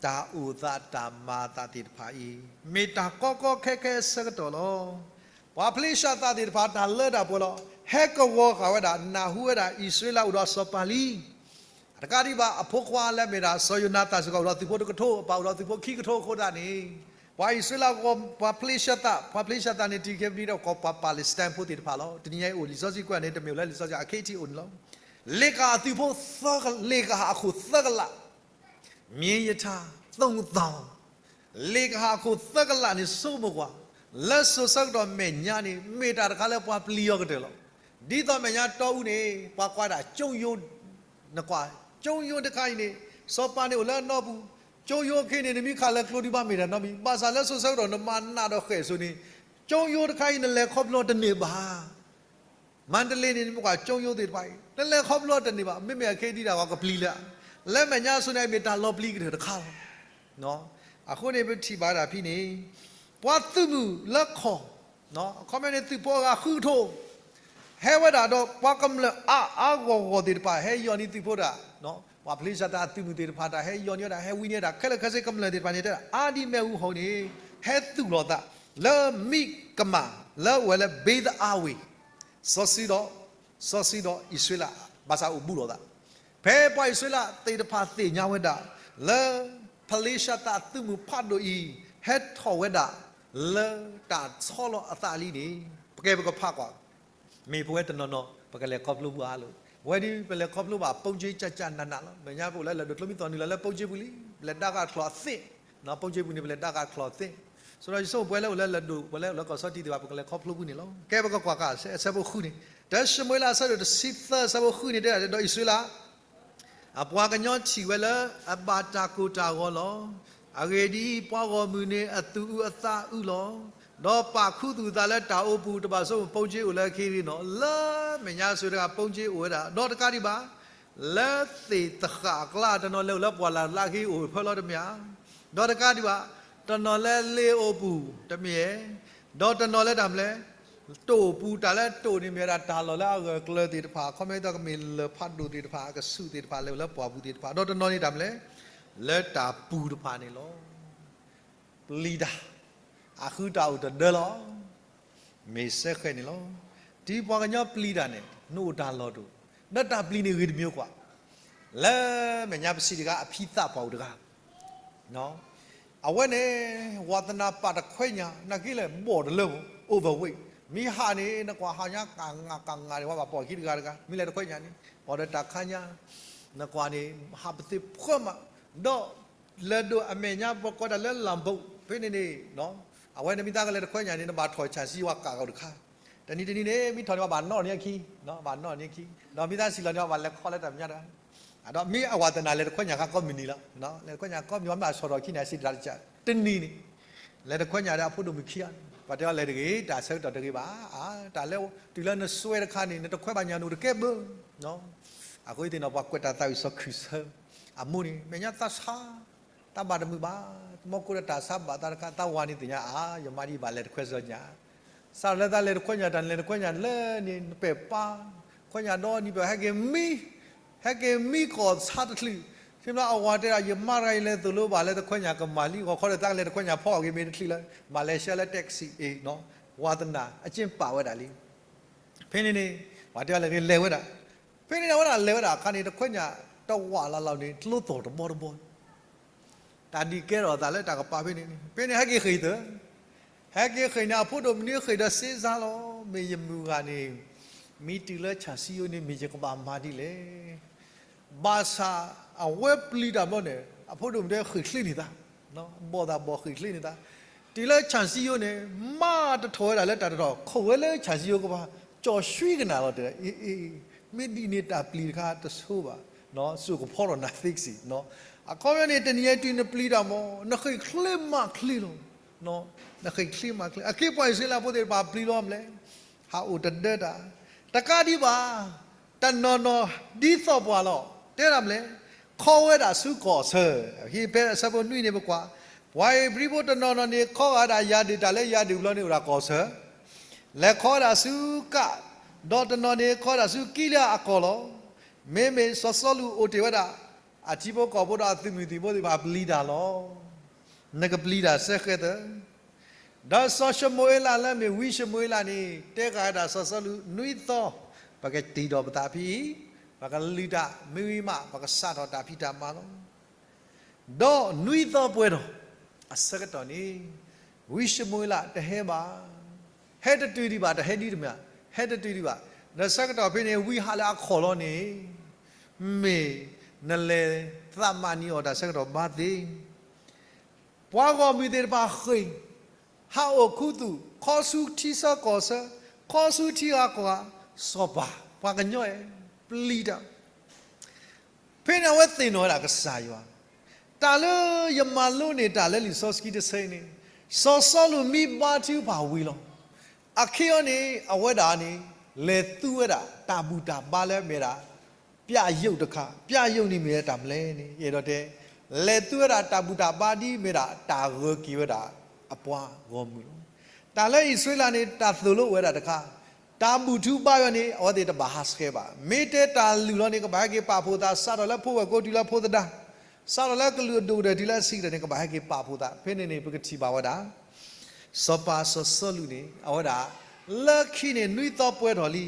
တၢ်အိၣ်သးတၢ်မၤအသးသ့ၣ်တဖၣ်အံၤ မ့ၢ်တၢ်ကီကီခဲခဲအဆၢကတီၢ်လီၤ. ပှၤဖလ့ၡသးသ့ၣ်တဖၣ် တၢ်လၢတၢ်ပှဲၤလီၤ. ဟဲကဝီၤဃာ်ဝဲဒၣ် နၢ်ဟူဝဲဒၣ် အံၣ်စရ့လးအိၣ်ဒီးစီၤပၤလံ တကးဒံးဘၣ် အဖိခွါလၢအမ့ၢ်ဒၣ်စီၤယိၤနၤသၣ်စ့ၢ်ကီး အိၣ်ဒီးသုးဖိတကထိ, အပၢ်အိၣ်ဒီးသုးဖိခံကထိအဃိသတးန့ၣ်, ပှၤအံၣ်စရ့လးအဂီၢ် ပှၤဖလ့ၡသး, ပှၤဖလ့ၡသးန့ၣ် တံၤခဲပနံဒီး ကိးပှၤပၤလ့းစတၢၣ်ဖိသ့ၣ်တဖၣ်လီၤ. တနံၤညါအံၤအိၣ်လံာ်စီဆှံကွဲးန့ၣ် တမ့ၢ်အိၣ်လၢလံာ်စီဆှံ အခဲအံၤထံးအိၣ်န့ၣ်လီၤ. လ့ၣ်ကဟၣ်အသုးဖိသၢက, လ့ၣ်ကဟၣ်အခိၣ်သၢကလး, မြင်းရထားသုံးသောင်း, လ့ၣ်ကဟၣ်အခိၣ်သၢကလးန့ၣ် ဆိကမိၣ်ကွၢ်, လၢစိၤဆၢကတီၢ်မဲာ်ညါန့ၣ် မ့ၢ်တၢ်တခါလၢပှၤပျံၤအီၤကတၢၢ်လီၤ. ဒ်သိးမဲာ်ညါတီအူန့ၣ် ပှၤကွၢ်ဒၣ်ကၠိယိ, နကွၢ်, ကၠိယိတခါအံၤန့ၣ် စီၤပၤန့ၣ်အိၣ်လၢအနီပူၤ, ကၠိယိအခ့န့ၣ် နမ့ၢ်ခးလၢကျိဒုးဘၣ်မ့ၢ်တၢ်နီတမံၤ, ဘၣ်ဆၣ်လၢစိၤဆၢကတီၢ်နမၤနးဒီးဃဲၣ်စိန့ၣ် ကၠိယိတခါအံၤ နလဲၤခီဖျိတန့ၢ်ဘၣ် မၤတလ့ၤန့ၣ် နမ့ၢ်ကွၢ်ကၠိယိသ့ၣ်တဖၣ်အံၤ နလဲၤခီဖျိတန့ၢ်ဘၣ်, မ့မ့ၢ်အခ့ဒံးဒၣ်ပှၤကပျံၤလၢ, လၢမဲာ်ညါအစိန့ၣ် မ့ၢ်တၢ်လီၤပျံၤကတၢၢ်တခါလီၤ. အဃိန့ၣ် ပထံၣ်ဘၣ်ဒၣ်ဖဲန့ၣ် ပှၤသုးမုၢ်လၢခီၣ်, အခီပညီန့ၣ် သုးဖိအဂၤဃုကထိ ဟဲဝဲဒၣ်ဒီးပှၤကမျၢၢ်အါအါဂီၢ်ဂီၢ်သ့ၣ်တဖၣ် ဟဲယီၤန့ၢ်သုးဖိတၢ်, ပှၤဖလ့ၡသးအသုးမုၢ်သ့ၣ်တဖၣ်တၢ် ဟဲယီၤန့ၢ်ဝဲဒၣ် ဟဲဝံန့ၢ်ဝဲဒၣ် ခဲလၢာ်ခဲဆ့ကမျၢၢ်သ့ၣ်တဖၣ်န့ၣ် တဲဒၣ်အါဒ်မ့ၣ်အူဟီၣ်န့ၣ် ဟဲသူၣ်လီၤသး လၢမံးကမၣ် လၢအဝဲလၢဘ့းသအါဝ့ၢ် စီဆှံဒီး, စီဆှံဒီးအံၣ်စရ့လး ဘၣ်ဆၣ်အိၣ်ဘူးလိာ်သး, ဖဲပှၤအံၣ်စရ့လးသ့ၣ်တဖၣ်သ့ၣ်ညါဝဲဒၣ် လၢ ဖလ့ၡသးအသုးမုၢ်ဖးဒိၣ်အံၤ ဟဲထီၣ်ဝဲဒၣ်လၢတၢ်ဆီလီၤအသးလံန့ၣ် ပကဲပကဖးကွၢ် မ့ၢ်ပဝဲတနီၤနီၤ ပကလဲၤခီဖျိဘၣ်အါလိၤ, အဝဲဒ်ပလဲၤခီဖျိဘၣ် ပိကၠ့ကၠၢ်ကၠၢ်နးနးလီၤ. မဲာ်ညါပအိၣ်လၢလၢၢ်ဒိၣ်ကျိမံသီၣ်နုာ်လီၤလၢပိကၠ့ပူၤလံ, ပလဲၤဒါကချီၣ်သ့, ပိကၠ့ပူၤန့ၣ် ပလဲၤဒါကချီၣ်သ့. စီၤဒီးယဆိပဝဲလၢအိၣ်လၢလၢၢ်ဒိၣ် ပဝဲလၢကီၢ်စီထံသ့ၣ်တဖၣ် ပကလဲၤခီဖျိဘၣ်န့ၣ်လီၤ. ကဲပကကွၢ်က့ၤ အဆၢဖိဃုန့ၣ်, တၢ်ၡမူၤအ့လးအဆၢဒိၣ်တဆံသၢ အဆၢဖိဃုန့ၣ် တဲဒၣ်ဒီးအံၣ်စရ့လး အပှၤကညီထံၣ်ဝဲလၢအဘၣ်တၢ်ကိၢ်တၢ်ဂီၤလီၤ. အဂ့ၢ်ဒ်အံၤ, ပှၤဂီၢ်မုၢ်န့ၣ်အသူၣ်အုးအသးအုးလီၤ. ဒီးပာ်ခူသူၣ်အသးလၢတၢ်အိပူၤ, တဘၣ်ဆိကမိၣ် ပိကၠ့အိၣ်လၢအခံန့ၣ်လီၤ. လၢမဲာ်ညါအစိၤတဂၤ ပိကၠ့အိၣ်ဝဲဒၣ်, ဒီးတကးဒံးဘၣ် လၢသ့ၣ်သဃာ်အကျါ တနီၤလဲၤအိၣ်လၢပှၢ်လၢ်လၢအခံအိၣ်ဖဲလီၤတမ့ၢ်ဧါ. ဒီးတကးဒံးဘၣ် တနီၤလၢလ့ၣ်အိၣ်ပူၤတမ့ၢ်ဧါ, ဒီးတနီၤလၢတၢ်မနုၤလဲၣ် တိၢ်ပူၤ, တၢ်လၢတိၢ်န့ၣ်မ့ၢ်ဝဲဒၣ်တၢ်လီၢ်လၢအဂၢၢ်ကျၢၤသ့ၣ်တဖၣ်, အခီပညီကမ့ၢ်လၢၢ်ဖးဒိၣ်သ့ၣ်တဖၣ်, အကဆူးသ့ၣ်တဖၣ်, လဲၤအိၣ်လၢပှၢ်ပူၤသ့ၣ်တဖၣ်, ဒီးတနီၤန့ၣ်တၢ်မနုၤလဲၣ် လၢတၢ်ပူၤတဖၣ်န့ၣ်လီၤ. ပျံၤတၢ်, အဃုတၢ်အိၣ်တဒၢလီၤ. မ့ၢ်စဲဃဲၤန့ၣ်လီၤ. တုၤပှၤကညီပျံၤတၢ်န့ၣ် နအိၣ်တၢ်လီၢ်တအိၣ်, ဒီးတၢ်ပျံၤန့ၣ်ဂ့ၤတမံၤကွၢ်, လၢမဲာ်ညါပစံးတဂၤ အဖံသးပှၢ်အိၣ်တဂၤ အဝဲန့ၣ် ဝးသနၢ်ပာ်တခွဲညါ နာ်က့လဲၣ် ဘီၣ်တလၢမး overweight, မ့ၢ်ဟးန့ၣ် နကွၢ်ဟးညါကငးကငးန့ၣ် ဝဲဘၣ်ပိာ်ခံတဂၤတဂၤ, မ့ၢ်လဲၤတခွဲညါန့ၣ် ပိာ်ဒီးတၢ်ခါညါ, နကွၢ်န့ၣ် ဟးပသ့ၣ်ဖှၢမး, ဒီးလဲၤဒိးအမဲာ်ညါ ပကိးတၢ်လၢလၣ်ဘိး ဖဲန့ၣ်န့ၣ် အဝဲန့ၣ်မ့ၢ်သးကလဲၤတခွဲညါန့ၣ် နဘၣ်ထီၣ်ဆၣ်စံယွၤကးကီၢ်တခါ, တနံၤတနံၤန့ၣ် မ့ၢ်ထီၣ်န့ၣ် ဘၣ်နီၣ်န့ၢ်အခံ, ဘၣ်နီၣ်န့ၢ်အခံ, ဒီးမ့ၢ်သးစံးလီၤန့ၣ် ဘၣ်လဲၤခီလၢတၢ်မဲာ်ညါတဂၤ ဒီးမ့ၢ်အဝးသနၢ်လဲၤတခွဲညါခါကိးမုၢ်နံၤလီၤ, လဲၤတခွဲညါကိးမုၢ်နံၤ မ့ၢ်အဆီၣ်ထီၣ်ခံန့ၣ် အစံးတၢ်တကး, တနံၤန့ၣ် လဲၤတခွဲညါဒီးအဖိဒိၣ်မုၣ်ခံဂၤ, ပှၤတဲအီၤလဲၤတဂ့ၤ, တၢ်ဆၢကတီၢ်တဂ့ၤဘၣ်, တၢ်လၢတုၤလၢနစွဲတခါန့ၣ် နတခွဲဘၣ်ညါန့ၣ် အိၣ်တကဲဘၣ်, အဃိသ့ၣ်နီၤ ပှၤကွဲးတၢ်သးဝံၣ်စီၤခရံာ်ဆၢ, အမိၢ်န့ၣ် မဲာ်ညါသးဆါ, တၢ်ဘၣ်တမုာ်ဘၣ်, မ့ၢ်ကိးဒီးတၢ်ဆါဘၣ်သးတခါ သးဝၤန့ၣ်သ့ၣ်ညါအါ, ယမါဒ်ဘၣ်လဲၤတခွဲစီညါ စးထီၣ်လၢသးလဲၤတခွဲညါ တၢ်လဲၤတခွဲညါလၢန့ၣ် နပဲာ်ပၢ်, ခွဲညါဒီးနံၣ် ပဟဲက့ၤမံ, ဟဲက့ၤမံကီၢ်ဆါတချုး, ဖဲမ့ၢ်အဝၤတဲဒၣ် ယမါတဂၤအံၤလဲၤသိၣ်လိဘၣ်လၢတခွဲညါကမၤလံ, ဂီၤခီဒီးသးကလဲၤတခွဲညါဖီအီၣ်က့ၤမ့ၤတချုးလၢ မၤလဲၤရှဲလၢ taxi အံၤ, ဝးသနၢ်အက့ၢ်ပာ်ဝဲဒၣ်လံ. ဖဲန့ၣ်န့ၣ် ပှၤတဲအီၤလဲၤဂ့ၤ လဲၤဝဲဒၣ်, ဖဲန့ၣ်အဝဲဒၣ်လဲၤဝဲဒၣ်အခါန့ၣ် တခွဲညါတဝာ်လၢ်လၢ်န့ၣ် ကျိသီၣ်တဘီတဘီ တၢ်ဒံးကဲထီၣ်အသးလၢတၢ်ကပၤဖဲန့ၣ်န့ၣ် ဖဲန့ၣ်ဟဲက့ၤဃ့ၢ်သၢ, ဟဲက့ၤဃ့ၢ်န့ၣ် အဖိဒိၣ်မုၣ်န့ၣ်ဃ့ၢ်ဒီးစ့စါလီၤ, မ့ၢ်ယမုၢ်ဂၤန့ၣ် မ့ၢ်တုၤလၢဆၣ်စံယိန့ၣ် မ့ၢ်ယကဘၣ်မၤဒ်လဲၣ်. ဘၣ်ဆၣ်အဝဲပျံၤတၢ်ဘျီန့ၣ် အဖိဒိၣ်မုၣ်တဲဃ့ၢ်ချ့န့ၢ်သး, ဘီၣ်သးဘီၣ်ဃ့ၢ်ချ့န့ၢ်သး, တုၤလၢဆၣ်စံယိန့ၣ် မၤတထီၣ်ဝဲဒၣ်လၢတၢ်တထီၣ် ခိးဝဲလၢဆၣ်စံယိကပၤ ကၠီၣ်ဆှံကနၣ်လီၤတဲာ်, မ့ၢ်ဒ်န့ၣ်တၢ်ပျံၤတခါတဆိဘၣ်, စိၣ်ကဖီထီၣ်နၤသ့ကစံး, အခီပညီန့ၣ် တနံၤအံၤတုၤနပျံၤတၢ်မး နဃ့ၢ်ချ့မၤချ့လီၤ, နဃ့ၢ်ချ့မၤချ့, အက့ၢ်ပှၤအံၣ်စရ့လးဖိသ့ၣ်တဖၣ်ပျံၤလီၤမလဲၣ်, ဟးအိၣ်တဒၢတၢ်, တကးဒံးဘၣ် တနီၤနီၤဒ်သိးပှၤလီၤ, တဲဒၣ်မလဲၣ်, ခီဝဲဒၣ်ဆူကီၢ်ဆၢ, ဟံၣ်ဖဲအဆၢဖိနွံန့ၣ်ပကွၢ်, ပှၤဧ့ၤဘြံၤဖိတနီၤနီၤန့ၣ် ခီဂာ်ဒၣ်ယၤဒုၣ်တၢ်လၢယၤဒုၣ်ဘျီန့ၣ် အိၣ်ဒၣ်ကီၢ်ဆၢ, လဲၤခီဝဲဒၣ်ဆူကး, ဒီးတနီၤန့ၣ်ခီဝဲဒၣ်ဆူကံလယါအကီၢ်လီၤ. မ့မ့ၢ်စီၤစီလူးအိၣ်တ့ၢ်ဝဲဒၣ် အထံဖိကီၢ်ဖိဒီးအသုးမုၢ်သံၣ်ဘိသ့ၣ်တဖၣ် ပျံၤတၢ်လီၤ. နကပျံၤတၢ်စဲဃဲသၢ ဒီးစီၤၡမူၤအ့လးလၢမ့ၢ်ဝံၡမူၤအ့လးန့ၣ် တဲဃာ်ဝဲဒၣ်စီၤစီလူး နွံသီ ပကတ့ၢ်ဒီးပသးဖဲအံၤ, ပကလုၢ်တၢ်မ့ၢ်ဝံၤမး ပကစးထီၣ်တၢ်ဖံးတၢ်မၤလီၤ. ဒီးနွံသီပှဲၤထီၣ်အဆၢကတီၢ်န့ၣ် ဝံၡမူၤအ့လးတဟဲဘၣ်, ဟဲတတုၤဒံးဘၣ်, တဟဲဒ်တမ့ၢ်, ဟဲတတုၤဒံးဘၣ်. ဒီးဆၢကတီၢ်ဖဲန့ၣ် ဝံဟးလၢအခီၣ်လီၤန့ၣ် မ့ၢ်နလဲၤသးမၤနံၤအီၣ်တၢ်ဆၢကတီၢ်ဘၣ်သ့ ပှၤဂီၢ်မုၢ်သ့ၣ်တဖၣ်ဃ့ၢ်, ဟးအိၣ်ခူသူၣ်, ခီဆူထံဆၢကီၢ်ဆၢ, ခီဆူထံဂၤကီၢ်ဂၤ, စီၤပၤ, ပှၤကညီအဲၣ်, ပျံၤတၢ်. ဖဲန့ၣ်အဝဲသ့ၣ်နီၣ်ဝဲဒၣ်ကစၢ်ယွၤ, တၢ်လၢယမၤလိန့ၢ်တၢ်လၢလံာ်စီဆှံတဆၢအံၤန့ၣ်, စီၤစီလူးမ့ၢ်ဘါထုကဖၣ်ဝံၤလီၤ. အခဲအံၤန့ၣ် အဝဲဒၣ်န့ၣ် လဲၤသူဝဲဒၣ်တၢ်ဘူၣ်တၢ်ဘါလၢမ့ၢ်ဒၣ် ပျၢ်ယုၣ်တခါ, ပျၢ်ယုၣ်န့ၣ်မ့ၢ်ဝဲတၢ်မနုၤလဲၣ်န့ၣ် ယအဲၣ်ဒိးတဲ, လဲၤသူဝဲဒၣ်တၢ်ဘူၣ်တၢ်ဘါဒ်မ့ၢ်ဒၣ်တၢ်ဂၢၢ်က့ၤဝဲဒၣ်အပှၤဂီၢ်မုၢ်လီၤ. တၢ်လၢအံၣ်စရ့လးန့ၣ် တၢ်သိၣ်လိဝဲဒၣ်တခါ, တၢ်ဘူၣ်ထူဘါယွၤန့ၣ် အဝဲသ့ၣ်တဘၣ်ဟးဆှဲးဘၣ်. မ့ၢ်တဲတၢ်လုၢ်လီၤန့ၣ် ကဘၣ်ဟဲက့ၤပာ်ဖှိၣ်သး, စးထီၣ်လၢဖိဝဲၢ်ကိတုၤလၢဖိသဒါ, စးထီၣ်လၢကလုာ်အဒိၣ်ကတၢၢ်တုၤလၢအဆံးကတၢၢ်န့ၣ် ကဘၣ်ဟဲက့ၤပာ်ဖှိၣ်သး. ဖဲန့ၣ်န့ၣ် ပကထံၣ်ဘၣ်ဝဲဒၣ် စီၤပၤစီၤစီလူးန့ၣ် အဝဲဒၣ် လၢခံန့ၣ် နွံသီပှဲၤထီၣ်လံ,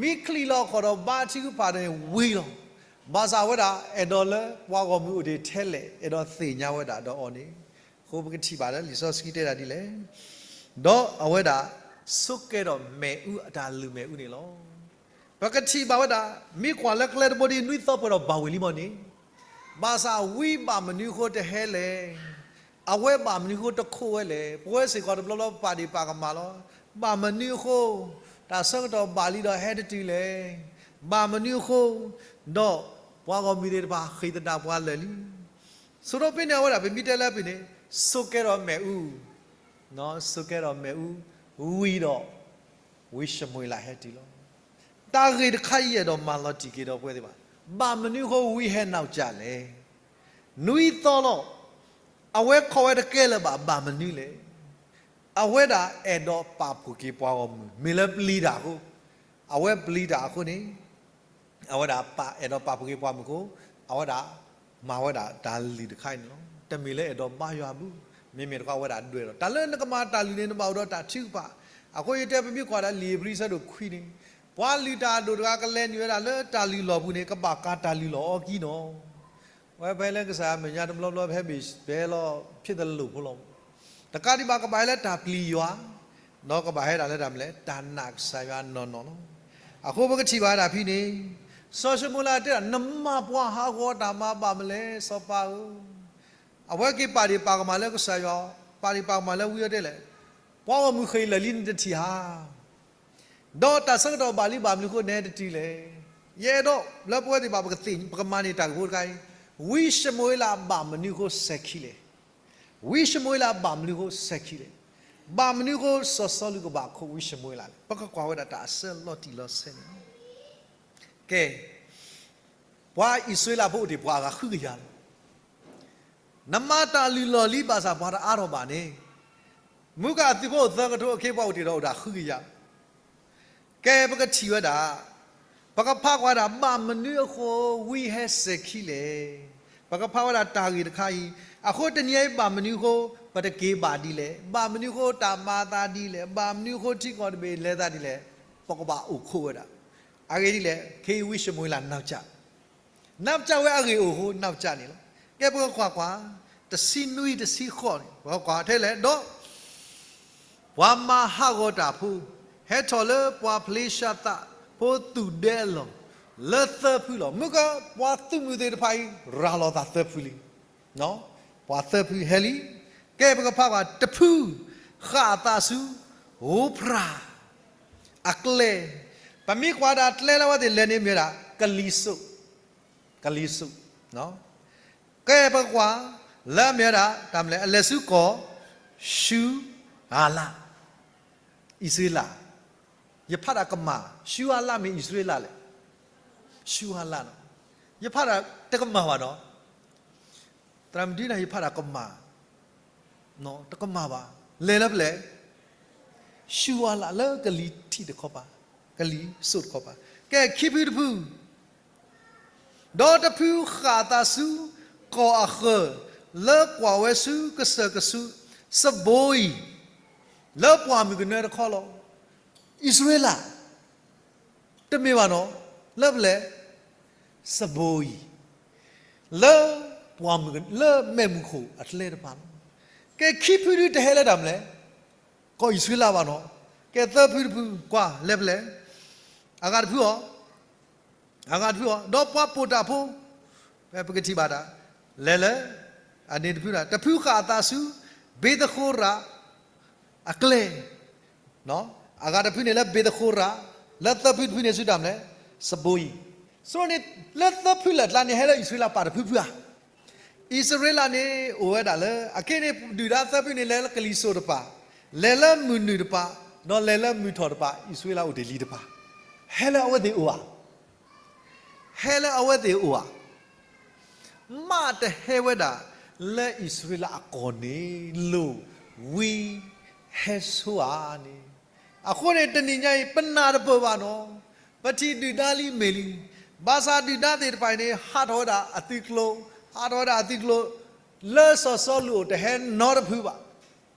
မ့ၢ်ချံးလီၤအခီၣ်ဒီးဘါထုကဖၣ်န့ၣ်ဝံၤလီၤ. ဘၣ်ဆၣ်အဝဲဒၣ်အဲၣ်ဒိးလၢပှၤဂီၢ်မုၢ်အိၣ်တ့ၢ်ထဲလဲၣ် အဲၣ်ဒိးသ့ၣ်ညါဝဲဒၣ်ဒီးအီၤန့ၣ်, အဃိပကထံၣ်ဘၣ်လၢလံာ်စီဆှံတဲဒၣ်ဒ်လဲၣ်, ဒီးအဝဲဒၣ် ဆိကဲထီၣ်မ့ၣ်အူအတၢ်လုၢ်မ့ၣ်အူန့ၣ်လီၤ. ပကထံၣ်ဘၣ်ဝဲဒၣ် မ့ၢ်ကွၢ်လၢကျဲတဘိဒ်နွံသီပှဲၤဒီးဘၣ်ဝံၤလံမီၢ်န့ၣ်, ဘၣ်ဆၣ်ဝံဘၣ်မနုၤအဃိတဟဲလဲၣ်, အဝဲဘၣ်မနုၤအဃိတခိးဝဲလဲၣ်, ပဝဲစ့ၢ်ကီးတဘျီဘျီပပာ်ဒ့ၣ်ပာ်ကမၣ်လီၤ. ဘၣ်မနုၤအဃိ တၢ်ဆၢကတီၢ်ဘၣ်လံဒီးဟဲတတုၤလဲၣ်, ဘၣ်မနုၤအဃိ ဒီးပှၤဂီၢ်မုၢ်သ့ၣ်တဖၣ်ဃ့ၢ်သဒၣ်ပှၤလၢာ်လံ. ဆိကမိၣ်ဖဲန့ၣ်အဝဲဒၣ် ပမ့ၢ်တဲလၢအပူၤန့ၣ် ဆိကဲထီၣ်မ့ၣ်အူ, ဆိကဲထီၣ်မ့ၣ်အူ ဝံၤဒီး ဝံၡမူၤအ့လးဟဲတုၤလီၤ. တၢ်ဂ့ၢ်တခါအံၤအဲၣ်ဒိးမၤလီၤတံၢ်က့ၤဒီးပဝဲသ့ၣ်ဘၣ်. ဘၣ်မနုၤအဃိဝံဟဲနီၢ်ကၠၢ်လဲၣ်. နွံသီလီၤ. အဝဲခိးဝဲတကဲလၢၤဘၣ် ဘၣ်မနုၤလဲၣ်. အဝဲဒၣ်အဲၣ်ဒိးပာ်ဖှိၣ်က့ၤပှၤဂီၢ်မုၢ် မ့ၢ်လၢပျံၤတၢ်အဃိ, အဝဲပျံၤတၢ်အဃိန့ၣ် အဝဲဒၣ်ပာ်အဲၣ်ဒိးပာ်ဖှိၣ်က့ၤပှၤမုၢ်အဃိ, အဝဲဒၣ်မၤဝဲဒၣ်တၢ်လုၢ်တခါအံၤန့ၣ်လီၤ. တမ့ၢ်လၢအဲၣ်ဒိးဘါယွၤဘၣ်, မ့မ့ၢ်တခီအဝဲဒၣ်ဒွဲၣ်လီၤ. တၢ်လၢနကမၤတၢ်လုၢ်န့ၣ် နဘၣ်အိၣ်ဒီးတၢ်ထုကဖၣ်. အဃိယတဲပမ့ၢ်ကွၢ်ဒၣ်လံာ်ဧ့ၤဘြံၤဆၢဒိၣ်ခွံန့ၣ်, ပှၤလုၢ်တၢ်အဒိၣ်တဂၤကလဲၤနုာ်ဝဲဒၣ်လၢတၢ်လုၢ်လီၢ်ပူၤန့ၣ် ကဘၣ်ကၤတၢ်လုၢ်လီၢ်အီၤကံနီၤ. ဝဲဖဲလၢကစၢ်မဲာ်ညါတဘျီဘျီ ဖဲဘ့ၣ်ဘဲလီၤ ဖံးသလိာ်ဖိလီၤ. တကးဒံးဘၣ်ကဘၣ်ဟဲလၢတၢ်ပျံၤယွၤ, ဒီးကဘၣ်ဟဲဒၣ်လၢတၢ်မနုၤလဲၣ် တၢ်နာ်ကစၢ်ယွၤနီၢ်နီၢ်လီၤ. အဃိပကထံၣ်ဘၣ်ဒၣ်ဖဲန့ၣ်, စီၤၡမူၤအ့လးတဲဒၣ် နမၤပှၤဟးဂီၤတၢ်မၤဘၣ်မနုၤလဲၣ် စီၤပၤဧၢ. အဝဲက့ၤပာ်ဒ့ၣ်ပာ်ကမၣ်လၢကစၢ်ယွၤ, ပာ်ဒ့ၣ်ပာ်ကမၣ်လၢဝံအီၤဒ်လဲၣ်, ပှၤဂီၢ်မုၢ်ဃ့ၢ်လၢာ်လံန့ၣ်တထံၣ်ဧါ. ဒီးတၢ်ဆၢကတီၢ်ဘၣ်လံဘၣ်မနုၤအဃိနဲတတုၤလဲၣ်. ယအဲၣ်ဒိးလၢပဝဲသ့ၣ်တဖၣ် ပကမၤန့ၢ်တၢ်ဂ့ၢ်ဖိတခါအံၤ, ဝံၡမူၤအ့လးဘၣ်မနုၤအဃိစဲၤခံလဲၣ်. ဝံၡမူၤအ့လးဘၣ်မနုၤအဃိစဲၤခံလဲၣ်. ဘၣ်မနုၤအဃိစီၤစီလူးကဘၣ်ခိးဝံၡမူၤအ့လးလဲၣ်. ပကကွၢ်ဝဲဒၣ်တၢ်အဆၢလီၤတံၢ်လီၤဆဲးန့ၣ်လီၤ. ကဲ, ပှၤအံၣ်စရ့လးဖိအိၣ်တ့ၢ်ပှၤအဂၤဃုကယၤလီၤ. နမၤတၢ်လုၢ်လီၢ်လံဘၣ်ဆၣ်ပှၤတအါထီၣ်ဘၣ်န့ၣ်, မုၢ်ကၢ်အသုးဖိအိၣ်သၢကထိအခ့အပှၤအိၣ်တ့ၢ်ဒီးအိၣ်ဒၣ်ဃုကယၤ. ကဲပကထံၣ်ဝဲဒၣ်, ပကဖးကွၢ်ဒၣ် ဘၣ်မနုၤအဃိဝံဟဲစဲၤခံလဲၣ်. ပကဖးဝဲဒၣ်တၢ်ဂ့ၢ်တခါအံၤ, အဃိတနံၤအံၤဘၣ်မနုၤအဃိ ပတက့ၤဘၣ်ဒ်လဲၣ်, ဘၣ်မနုၤအဃိတၢ်မၤအသးဒ်လဲၣ်, ဘၣ်မနုၤအဃိထံကီၢ်တဘ့ၣ်လဲၤသးဒ်လဲၣ်, ပကဘၣ်အိၣ်ခိးဝဲဒၣ်. အဂ့ၢ်ဒ်လဲၣ်, ခဲအံၤဝံၡမူၤအ့လးနီၢ်ကၠၢ် နီၢ်ကၠၢ်ဝဲအဂ့ၢ်အိၣ်အဃိ နီၢ်ကၠၢ်န့ၣ်လီၤ. ကဲပကကွၢ်ကွၢ်, တဆံနွံတဆံဃိးန့ၣ် ပကကွၢ်ထဲလဲၣ်ဒီး, ပှၤမၤဟးဂီၤတၢ်ဖိ, ဟဲထီၣ်လၢပှၤဖလ့ၡသးဖိသုးဒဲအလီၢ်, လၢသၢဖုလီၤ. မုၢ်ကၢ်ပှၤသုးမုၢ်သ့ၣ်တဖၣ်အံၤ ရၤလီၤသးသၢဖုလံ. ပှၤသၢဖုဟဲလံ. ကဲပကဖးကွၢ် တဖု, ဃၣ်အသးဆူ, ဧိၤဖရး အကျဲ, ပမ့ၢ်ကွၢ်ဒၣ်ကျဲလၢအဝဲသ့ၣ်လဲၤန့ၣ်မ့ၢ်ဝဲဒၣ် ကလံၤစိး, ကလံၤစိး, ကဲပကကွၢ်, လၢအမ့ၢ်ဝဲဒၣ် တၢ်မလဲၣ် အလဲၤဆူကီၢ်, ရှူအၤလး, အံၣ်စရ့လး, ယဖးဒၣ်ကမၣ်, ရှူအၤလးမ့ၢ်အံၣ်စရ့လးလဲၣ်, ရှူအၤလးနီၤ, ယဖးဒၣ်တကမၣ်ဘၣ်နီၤ, သရၣ်မုၣ်ဒုနၢ်ယဖးဒၣ်ကမၣ် တကမၣ်ဘၣ်, လဲၤလၢပလဲၣ်, ရှူအၤလးလၢကလံၤထံးတခီပၤ, ကလံၤစိးတခီပၤ, ကဲခံဖုတဖု, ဒီးတဖုဃၣ်အသးဆူ, ကီၢ်အဃၢၤ, လၢကွၢ်ဝဲဆူကစၢၢ်ကဆူ, စဘိအံၤ, လၢပှၢ်မုၢ်ကနၢတခီလီၤ. အံၣ်စရ့လး တမ့ၢ်ဘၣ်နီၤ, လၢပလဲၣ်, စဘိအံၤ, လၢပှၢ်မုၢ်က, လၢမဲးမုၢ်ခိၣ်အကျဲတဖၣ်လီၤ. ကဲခံဖုဒုတဟဲလၢတၢ်မလဲၣ်, ကီၢ်အံၣ်စရ့လးဘၣ်နီၤ, ကဲသၢဖုတဖု, ကွၢ်လဲၤပလဲၣ်, အဂၤတဖုအီၤ, အဂၤတဖုအီၤ, ဒီးပှၤပိာ်တၢ်ဖိ, ဖဲပကထံၣ်ဘၣ်တၢ်, လဲၤလၢ, အန့ၣ်တဖုဒၣ်, တဖုဃၣ်အသးဆူ, ဘ့းသဃိရး, အကျဲ အဂၤတဖုန့ၣ်လၢဘ့းသဃိရး, လၢသၢဖုတဖုန့ၣ်ဆူတၢ်မလဲၣ်, စဘိအံၤ, ဆိန့ၣ်, လၢသၢဖုလၢာ်ကျါန့ၣ် ဟဲလၢအံၣ်စရ့လးပာ်တဖုဖုဧါ. အံၣ်စရ့လးန့ၣ်အိၣ်ဝဲဒၣ်လၢ အခဲန့ၣ်ဒုၣ်ဒါသၢဖုန့ၣ် လဲၤလၢကလံၤစိးတပၤ, လဲၤလၢမုၢ်နုာ်တပၤ, ဒီးလဲၤလၢမုၢ်ထီၣ်တပၤ, အံၣ်စရ့လးအိၣ်တ့ၢ်လံတပၤ, ဟဲလၢအဝဲသ့ၣ်အိၣ်ဧါ. ဟဲလၢအဝဲသ့ၣ်အိၣ်ဧါ. မ့ၢ်တဟဲဝဲဒၣ်လၢအံၣ်စရ့လးအကီၢ်န့ၣ် လိၣ်ဝံဟဲဆိဧါန့ၣ်, အဃိန့ၣ် တနံၤညါအံၤ ပနၢ်တပၢၢ်ဘၣ်နီၤ, ပထံၣ်ဒုၣ်ဒါလံမ့ၢ်လံ, ဘၣ်ဆၣ်ဒုၣ်ဒါသ့ၣ်တဖၣ်အံၤန့ၣ် ဟးထီၣ်ဝဲဒၣ်အသုးကျိၤ, ဟးထီၣ်ဝဲဒၣ်အသုးကျိၤ, လၢစီၤစီလူးအိၣ်တဟဲနီတဖုဘၣ်.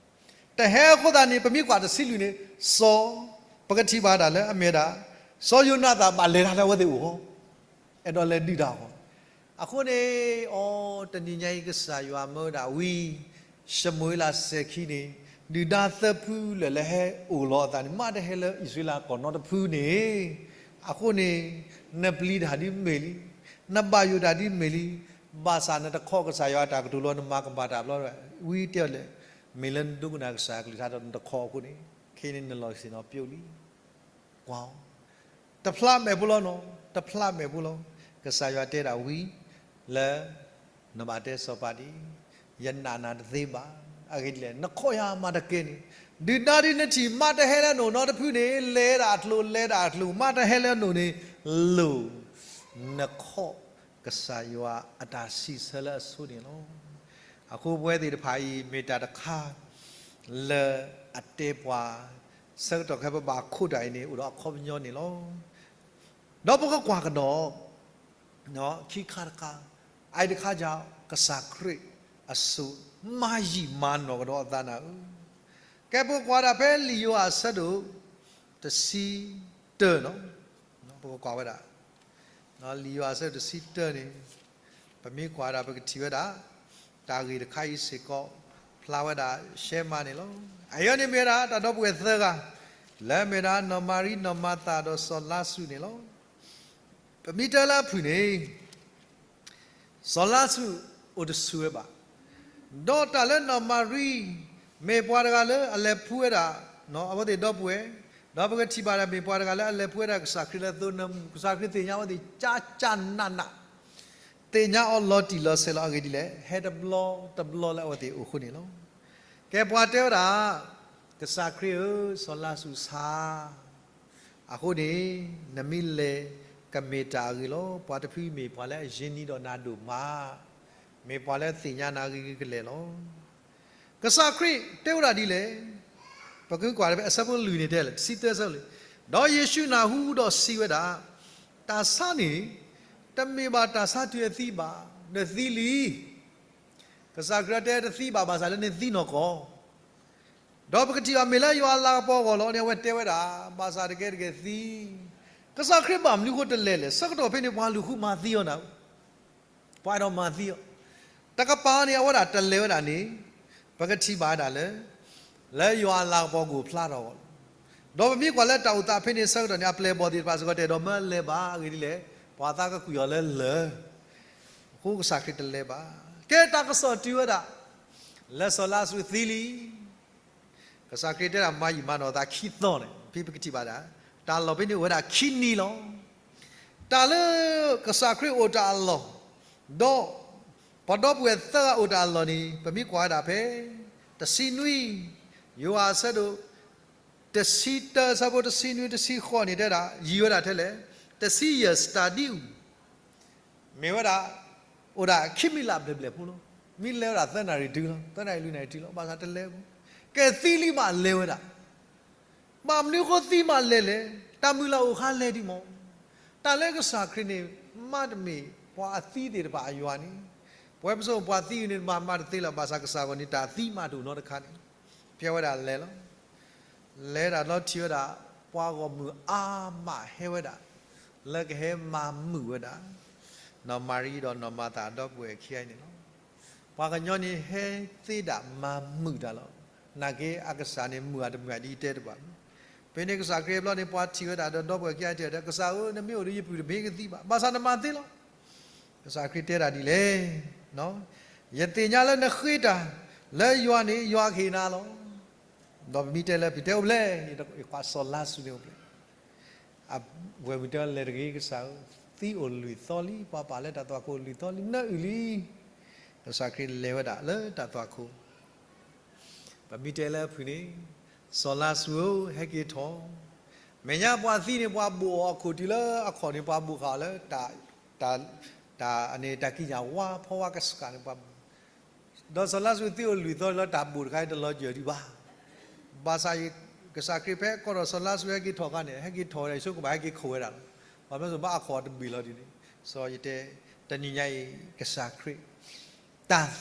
တဟဲအဃိသတးန့ၣ် ပမ့ၢ်ကွၢ်တဆံလွံၢ်န့ၣ်, စီၤ, ပကထံၣ်ဘၣ်ဒၣ်လၢအမ့ၢ်ဝဲဒၣ်, စီၤယိၤနၤသၣ်ဘၣ်လဲၤတၢ်လၢအဝဲသ့ၣ်အိၣ်ဃီ, အဲၣ်ဒိးလဲၤဒုၣ်တၢ်အဂီၢ်, အဃိန့ၣ် အိ တနံၤညါအံၤ ကစၢ်ယွၤမၢဝဲဒၣ်ဝံ ၡမူၤအ့လး စဲၤခံန့ၣ် ဒုၣ်ဒါသၢဖုလၢာ်လၢဟဲအိၣ်လီၤအသးန့ၣ် မ့ၢ်တဟဲလၢအံၣ်စရ့လးကီၢ်နီတဖုန့ၣ်, အဃိန့ၣ် နပျံၤတၢ်ဒ်မ့ၢ်လံ, နဘၣ်ယိၣ်တၢ်ဒ်မ့ၢ်လံ, ဘၣ်ဆၣ်နတခိးကစၢ်ယွၤအတၢ်ကတိၤလီၤ နမၤကမၣ်တၢ်ဘျီ, ဝံတဲအီၤလၢ မ့ၢ်လၢနဒိကနၣ်ကစၢ်ယွၤကလုၢ်ကထါဒီးနတခိးအဃိန့ၣ် ခဲအံၤန့ၣ်နလီၢ်စ့ၢ်နီၤပျိလံ. ကွၢ် တဖျါမဲာ်ဖိလီၤနီၤ, တဖျါမဲာ်ဖိလီၤ. ကစၢ်ယွၤတဲဒၣ်ဝံ လၢ နဘၣ်တဲစီၤပၤဒ်အံၤ, ယနာ်နၤတသ့ဘၣ်. အဂ့ၢ်ဒ်လဲၣ်, နခိးယၤမၤတကဲန့ၣ်, ဒုၣ်ဒါဒ်နထံၣ် မ့ၢ်တဟဲလၢနအိၣ်နီတဖုန့ၣ် လဲၤဒၣ်အကျိၤ လဲၤဒၣ်အကျိၤ မ့ၢ်တဟဲလၢနအိၣ်န့ၣ် လိၣ် နခိးကစၢ်ယွၤအတၢ်စံးဆၢလၢအဆိန့ၣ်လီၤ. အဃိပဝဲသ့ၣ်တဖၣ်အံၤ မ့ၢ်တၢ်တခါ လၢအတဲပှၤ ဆၢကတီၢ်ခဲအံၤ ပဘၣ်ခိးတၢ်အံၤန့ၣ် အိၣ်ဒီးအခီပညီန့ၣ်လီၤ. ဒီးပကကွၢ်ကဒီး ခံခါတခါ, အအံၤတခါ ကစၢ်ခရံာ်အစိၤ မၤယံာ်မၤနီၢ်ကဒီးအသးနၤဧၢ. ကဲ ပကကွၢ်ဒၣ်ဖဲလံာ်ယိၤဟၣ်အဆၢဒိၣ် တဆံတၢ, ပကကွၢ်ဝဲဒၣ် လံာ်ယိၤဟၣ်အဆၢဒိၣ်တဆံတၢန့ၣ် ပမ့ၢ်ကွၢ်ဒၣ် ပကထံၣ်ဝဲဒၣ် တၢ်ဂ့ၢ်တခါအံၤစ့ၢ်ကီး ဖျါဝဲဒၣ်ရှဲမးန့ၣ်လီၤ. အအံၤန့ၣ်မ့ၢ်ဝဲဒၣ် တၢ်ဒီပုၢ်ဝဲၢ်သၢဂၤ လၢအမ့ၢ်ဒၣ် နီၢ်မၤရံ, နီၢ်မၤသး ဒီးစီၤလါစရူးန့ၣ်လီၤ. ပမ့ၢ်တဲလၢအဖုၣ်န့ၣ် စီၤလါစရူးအိၣ်တဆူၣ်ဝဲဘၣ်. ဒီးတၢ်လၢနီၢ်မၤရံ မ့ၢ်ပှၤတဂၤလၢအလဲၤဖှူဝဲဒၣ် အဝဲသ့ၣ်ဒီပုၢ်ဝဲၢ်, ဒီးပကထံၣ်ဘၣ်ဒၣ် မ့ၢ်ပှၤတဂၤလၢအလဲၤဖှူဝဲဒၣ်ကစၢ်ခရံာ်လၢသိနၢမူ, ကစၢ်ခရံာ်သ့ၣ်ညါအဝဲသ့ၣ် ကၠၢ်ကၠၢ်နးနး, သ့ၣ်ညါအီၤလီၤတံၢ်လီၤဆဲးလီၤ. အဂ့ၢ်ဒ်လဲၣ်, ဟဲတဘျီတဘျီလၢအဝဲသ့ၣ်အိၣ်ဃိန့ၣ်လီၤ. ကဲ ပှၤတဲဝဲဒၣ် ကစၢ်ခရံာ်ဧၢ, စီၤလါစရူးဆါ အဃိန့ၣ် နမ့ၢ်လဲၤကမ့ၢ်တၢ်အဂ့ၤလီၤ. ပှၤတဖုမ့ၢ်ပှၤလၢအယ့ၢ်နံၤဒီးနၤဒိၣ်မး, မ့ၢ်ပှၤလၢသ့ၣ်ညါနၤဂ့ၤဂ့ၤကလဲာ်လီၤ. ကစၢ်ခရံာ်တဲဝဲဒၣ်ဒ်လဲၣ်. ပကကွၢ်ဖဲအဆၢဖိလွံၢ်န့ၣ်တဲလဲၣ်, တဆံတၢဆၢဖိလွံၢ်, ဒီးယ့ၣ်ၡူးနၢ်ဟူဒီးစံးဝဲဒၣ်, တၢ်ဆါန့ၣ် တမ့ၢ်ဘၣ်တၢ်ဆါတုၤအသံဘၣ်, နသံလံ. ကစၢ်ခရံာ်တဲတသံဘၣ် ဘၣ်ဆၣ်လၢနသံနီၢ်ကီၢ် ဒီးပကထံၣ်ဘၣ်မ့ၢ်လၢယွၤအလၤကပီၤအဂီၢ်လီၤန့ၣ် အဝဲတဲဝဲဒၣ်, ဘၣ်ဆၣ်တကဲတကဲသံ, ကစၢ်ခရံာ်ဘၣ်မနုၤဃိတလဲၤလဲၣ်. ဆၢကတီၢ်ဖဲန့ၣ် ပှၤလူၤဃုမၤသံအီၤနၤ, ပှၤအဲၣ်ဒိးမၤသံအီၤ, တကပၤန့ၣ် အဝဲဒၣ်တလဲၤဝဲဒၣ်န့ၣ် ပကထံၣ်ဘၣ်ဝဲဒၣ်လၢ လၢယွၤအလၤကပီၤကအိၣ်ဖျါထီၣ်အဂီၢ်လီၤ. ဒီးပမ့ၢ်ကွၢ်လၢတၢ်အိၣ်သးဖဲန့ၣ် ဆၢကတီၢ်န့ၣ် အပျဲၢ်အဘီၣ်သ့ၣ်တဖၣ်စ့ၢ်ကီးတအဲၣ်ဒိးမၢလဲၤဘၣ်. အဂ့ၢ်ဒ်လဲၣ်, ပှၤသးကကွံာ်အီၤလၢလၢၢ်, အဃိကစၢ်ခရံာ်တလဲၤဘၣ်. ကဲ တၢ်ကစီၣ်တုၤဝဲဒၣ် လၢစီၤလါစရူးသံလံ. ကစၢ်ခရံာ်တဲဒၣ်မၤယံာ်မၤနီၢ်အသးခံသီန့ၣ် ဖဲပကထံၣ်ဘၣ်ဒၣ် တၢ်လီၢ်ဖဲန့ၣ်အိၣ်ဝဲဒၣ်ခံနံၤလီၤ. တၢ်လၢကစၢ်ခရံာ်အိၣ်တၢ်အလီၢ်, ဒီးပှၤဒီပုၢ်ဝဲၢ်သၢဂၤအိၣ်တၢ်အလီၢ်န့ၣ် ပမ့ၢ်ကွၢ်ဝဲဒၣ်ဖဲ တဆံနွံ, ယိၤဟၣ်အဆၢဒိၣ် တဆံတၢ အဆၢဖိတဆံနွံ တဆံဃိးန့ၣ် တဲဒၣ် ယံာ်ဝဲဒၣ်ထဲလဲၣ်, တဆံယဲၢ် စတၢ်ဒံၣ်အူ မ့ၢ်ဝဲဒၣ် အိၣ်ဒၣ်ခံမံးလးဘျဲၣ်ဘျဲၣ်ဖိလီၤ. မ့ၢ်လဲၤဝဲဒၣ်သၢနၣ်ရံၣ်တုၤလီၤ, သၢနၣ်ရံၣ်လွံၢ်နၣ်ရံၣ်တုၤလီၤ, ဘၣ်ဆၣ်တလဲၤဘူး. ကဲသံလံမးလဲၤဝဲဒၣ်, ဘၣ်မနုၤဃိသံမးလဲၤလဲၣ်, တၢ်မုၢ်လၢ်အိၣ်ဃါလဲၤဒံးမး. တၢ်လၢကစၢ်ခရံာ်န့ၣ် မ့တမ့ၢ်ပှၤအသံသ့ၣ်တဖၣ်အယွၤန့ၣ်, ပဝဲပစိပှၤသံန့ၣ် မၤမၤတသ့လၢၤ, ဘၣ်ဆၣ်ကစၢ်ဂီၢ်န့ၣ် တၢ်သံမးတအိၣ်နီတခါန့ၣ်, ဖဲဝဲဒၣ်လဲၤလီၤ. လဲၤဒၣ်လီၤထံၣ်ဝဲဒၣ် ပှၤဂီၢ်မုၢ်အါမးဟဲဝဲဒၣ် လၢကဟဲမၤမုာ်ဝဲဒၣ် နီၢ်မၤရံဒီးနီၢ်မၤသၤအဒီပုၢ်ဝဲၢ်ခံဂၤအံၤန့ၣ်လီၤ. ပှၤကညီန့ၣ် ဟဲသ့ဒၣ်မၤမုာ်တၢ်လီၤ. နာ်က့အကစၢ်န့ၣ် မုာ်အတမုာ်ဒ်ယတဲတဘၣ်. ဖဲန့ၣ်ကစၢ်ခရံာ်အဘျီန့ၣ် ပှၤထံၣ်ဝဲဒၣ်ဒီးဒီပုၢ်ဝဲၢ်ခံဂၤအံၤတဲဝဲဒၣ်, ကစၢ်ဧၢ, နမ့ၢ်အိၣ်ဒီးယပုၢ်တမ့ၢ်ကသံဘၣ်, ဘၣ်ဆၣ်နမၤသ့လီၤ. ကစၢ်ခရံာ်တဲဒၣ်ဒ်လဲၣ်, ယသ့ၣ်ညါလၢနဃ့တၢ်လၢယွၤန့ၣ် ယွၤကဟ့ၣ်နၤလီၤ. ဒီးပမ့ၢ်တဲလၢ ပတဲအိၣ်ဘျဲၣ်, ယကွၢ်စီၤလါစရူးန့ၣ်အိၣ်ဘျဲၣ်. အဝဲမုၢ်တဲလဲၤတဂ့ၤကစၢ်ဧၢ, သံအိၣ်လွံၢ်သီလံ, ပှၤပာ်လၢတၢ်သွၣ်ခိၣ်လွံၢ်သီလံ, နအုၣ်လံ. ကစၢ်ခရံာ်လဲၤဝဲဒၣ်လၢတၢ်သွၣ်ခိၣ် ပမ့ၢ်တဲလၢအဖုၣ်န့ၣ်, စီၤလါစရူးဧၢ, ဟဲက့ၤထီၣ်. မဲာ်ညါပှၤသံန့ၣ် ပှၤဘိၣ်အီၤအခိၣ်တုၤလၢအခီၣ်န့ၣ် ပှၤဘိၣ်ဃာ်အီၤလၢ တၢ်, တၢ်, တၢ်အန့ၣ် တၢ်ကံးညာ်ဝါဖီဝါကဆှၣ်န့ၣ် ပှၤဘိၣ်. ဒီးစီၤလါစရူးသံအိၣ်လွံၢ်သီလၢတၢ်ဘိၣ်တခါအံၤတလီၤစၢၤဒံးဘၣ်. ဘၣ်ဆၣ် ကစၢ်ခရံာ်ဖဲကီၢ်ဒီးစီၤလါစရူးဟဲက့ၤထီၣ်အခါန့ၣ် ဟဲက့ၤထီၣ်ဝဲဒၣ် ယဆိကမိၣ်ဘၣ်ဟဲက့ၤခိးဝဲဒၣ်လီၤ. ဘၣ်မနုၤအဃိဘၣ်အခီၣ်တဘ့ၣ်လီၤဒ်န့ၣ်. စီၤယတဲ တနံၤညါအံၤ ကစၢ်ခရံာ် တၢ်သံ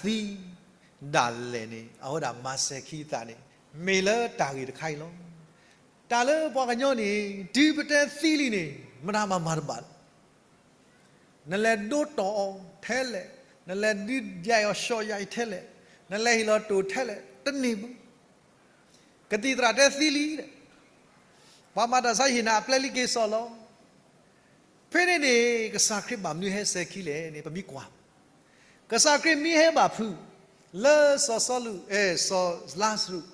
ဒၣ်လဲာ်န့ၣ် အဝဲဒၣ်မၤစၢၤခံအသးန့ၣ် မ့ၢ်လၢတၢ်ဂ့ၢ်တခါအံၤလီၤ. တၢ်လၢပှၤကညီန့ၣ် တုၤပတဲသံလံန့ၣ် မတၤမၤမၤတဘၣ်လီၤ. နလဲၤဒိတီၢ်အီၤ ထဲလဲၣ်, နလဲၤဒုးယၤအီၤ ဆှီယၤအံၤထဲလဲၣ်, နလဲၤဟ့ၣ်လီၤတိၢ်ထဲလဲၣ်, တန့ၢ်ဘၣ်. ကသံၣ်သရၣ်တဲသံလံဒီး, ပှၤမၤတၢ်ဆါဟ့ၣ်နၤအပျဲၢ်လံက့ၤစီၣ်လီၤ. ဖဲန့ၣ်န့ၣ် ကစၢ်ခရံာ်ဘၣ်မနုၤဟဲစဲၤခံလဲၣ်န့ၣ် ပမ့ၢ်ကွၢ်, ကစၢ်ခရံာ်မ့ၢ်ဟဲဘၣ်ဖုး လၢစီၤစီလူး, အဲ, စီၤလါစရူး,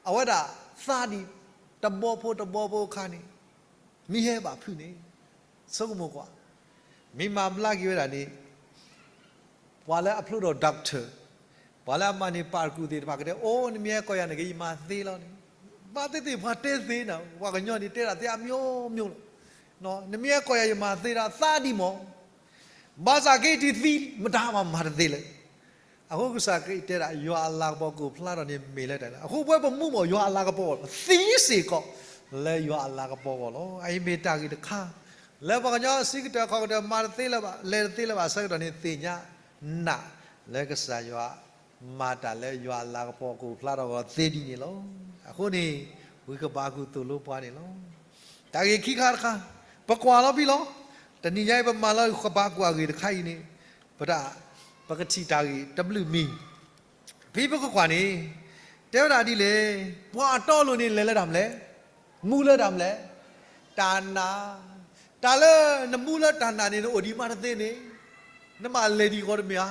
အဝဲဒၣ်သါဒံးတဘီဖိတဘီဖိအခါန့ၣ်, မ့ၢ်ဟဲဘၣ်ဖုးန့ၣ်, ဆိကမိၣ်ကွၢ်, မ့ၢ်မၤဘျါက့ၤဝဲဒၣ်န့ၣ် ပှၤလၢအဖျိထီၣ် doctor, ပှၤလၢအမၤန့ၢ်ပၣ်တကူၣ်သ့ၣ်တဖၣ်ကတဲ, အိၣ် နမ့ၢ်ဟဲကိးယၤန့ၣ် ကယမၤသ့လီၤန့ၣ်, ဘၣ်သ့ၣ်သ့ၣ်ပှၤတဲသ့နၤ, ပှၤကညီန့ၣ်တဲဒၣ်သ့အမျိုးမျိုးလီၤ. နမ့ၢ်ဟဲကိးယၤ ယမၤသ့ဒၣ်သါဒံးမး, ဘၣ်ဆၣ်က့တသံ မတၤမၤမၤတသ့လၢၤ. အဃိကစၢ်ခရံာ်တဲဒၣ် ယွၤအလၤကပီၤကအိၣ်ဖျါထီၣ်န့ၣ်မ့ၢ်လၢတၢ်လၢ, အဃိပဝဲပမူဘၣ်ယွၤအလၤကပီၤ သံစ့ၢ်ကီး လၢယွၤအလၤကပီၤအဂီၢ်လီၤ. အအံၤမ့ၢ်တၢ်ဂ့ၢ်တခါ လၢပှၤကညီအစုကတၢၢ်ခီၣ်ကတၢၢ် မၤတသ့လၢၤဘၣ်, လဲၤတသ့လၢၤဘၣ်အဆၢကတီၢ်န့ၣ် သ့ၣ်ညါနၢ်လၢကစၢ်ယွၤ မၤတၢ်လၢယွၤအလၤကပီၤကအိၣ်ဖျါထီၣ်အဂီၢ်သ့ဒ်န့ၣ်လီၤ. အဃိန့ၣ် ဝံဃဘးကူာ်သိၣ်လိပှၤန့ၣ်လီၤ. တၢ်ဂ့ၢ်ခံခါတခါ ပကွၢ်လီၤဖဲလီၤ. တနံၤညါအံၤပမၤလၢဃဘးကူာ်အဂ့ၢ်တခါအံၤန့ၣ်, ပတၢ်, ပကထံၣ်တၢ်ဂ့ၢ်တဘျုးမံၤ, ဖဲပကကွၢ်န့ၣ် တဲဝဲဒၣ်ဒ်လဲၣ်, ပှၤအတီအလိၤန့ၣ် လဲၤလၢတၢ်မနုၤလဲၣ်, မူလၢတၢ်မနုၤလဲၣ်, တၢ်နာ်. တၢ်လၢနမူလၢတၢ်နာ်န့ၣ် နအိၣ်ဒံးမးတသ့န့ၣ်, နဘၣ်လဲၤဒံးအဂီၢ်တမ့ၢ်ဧါ.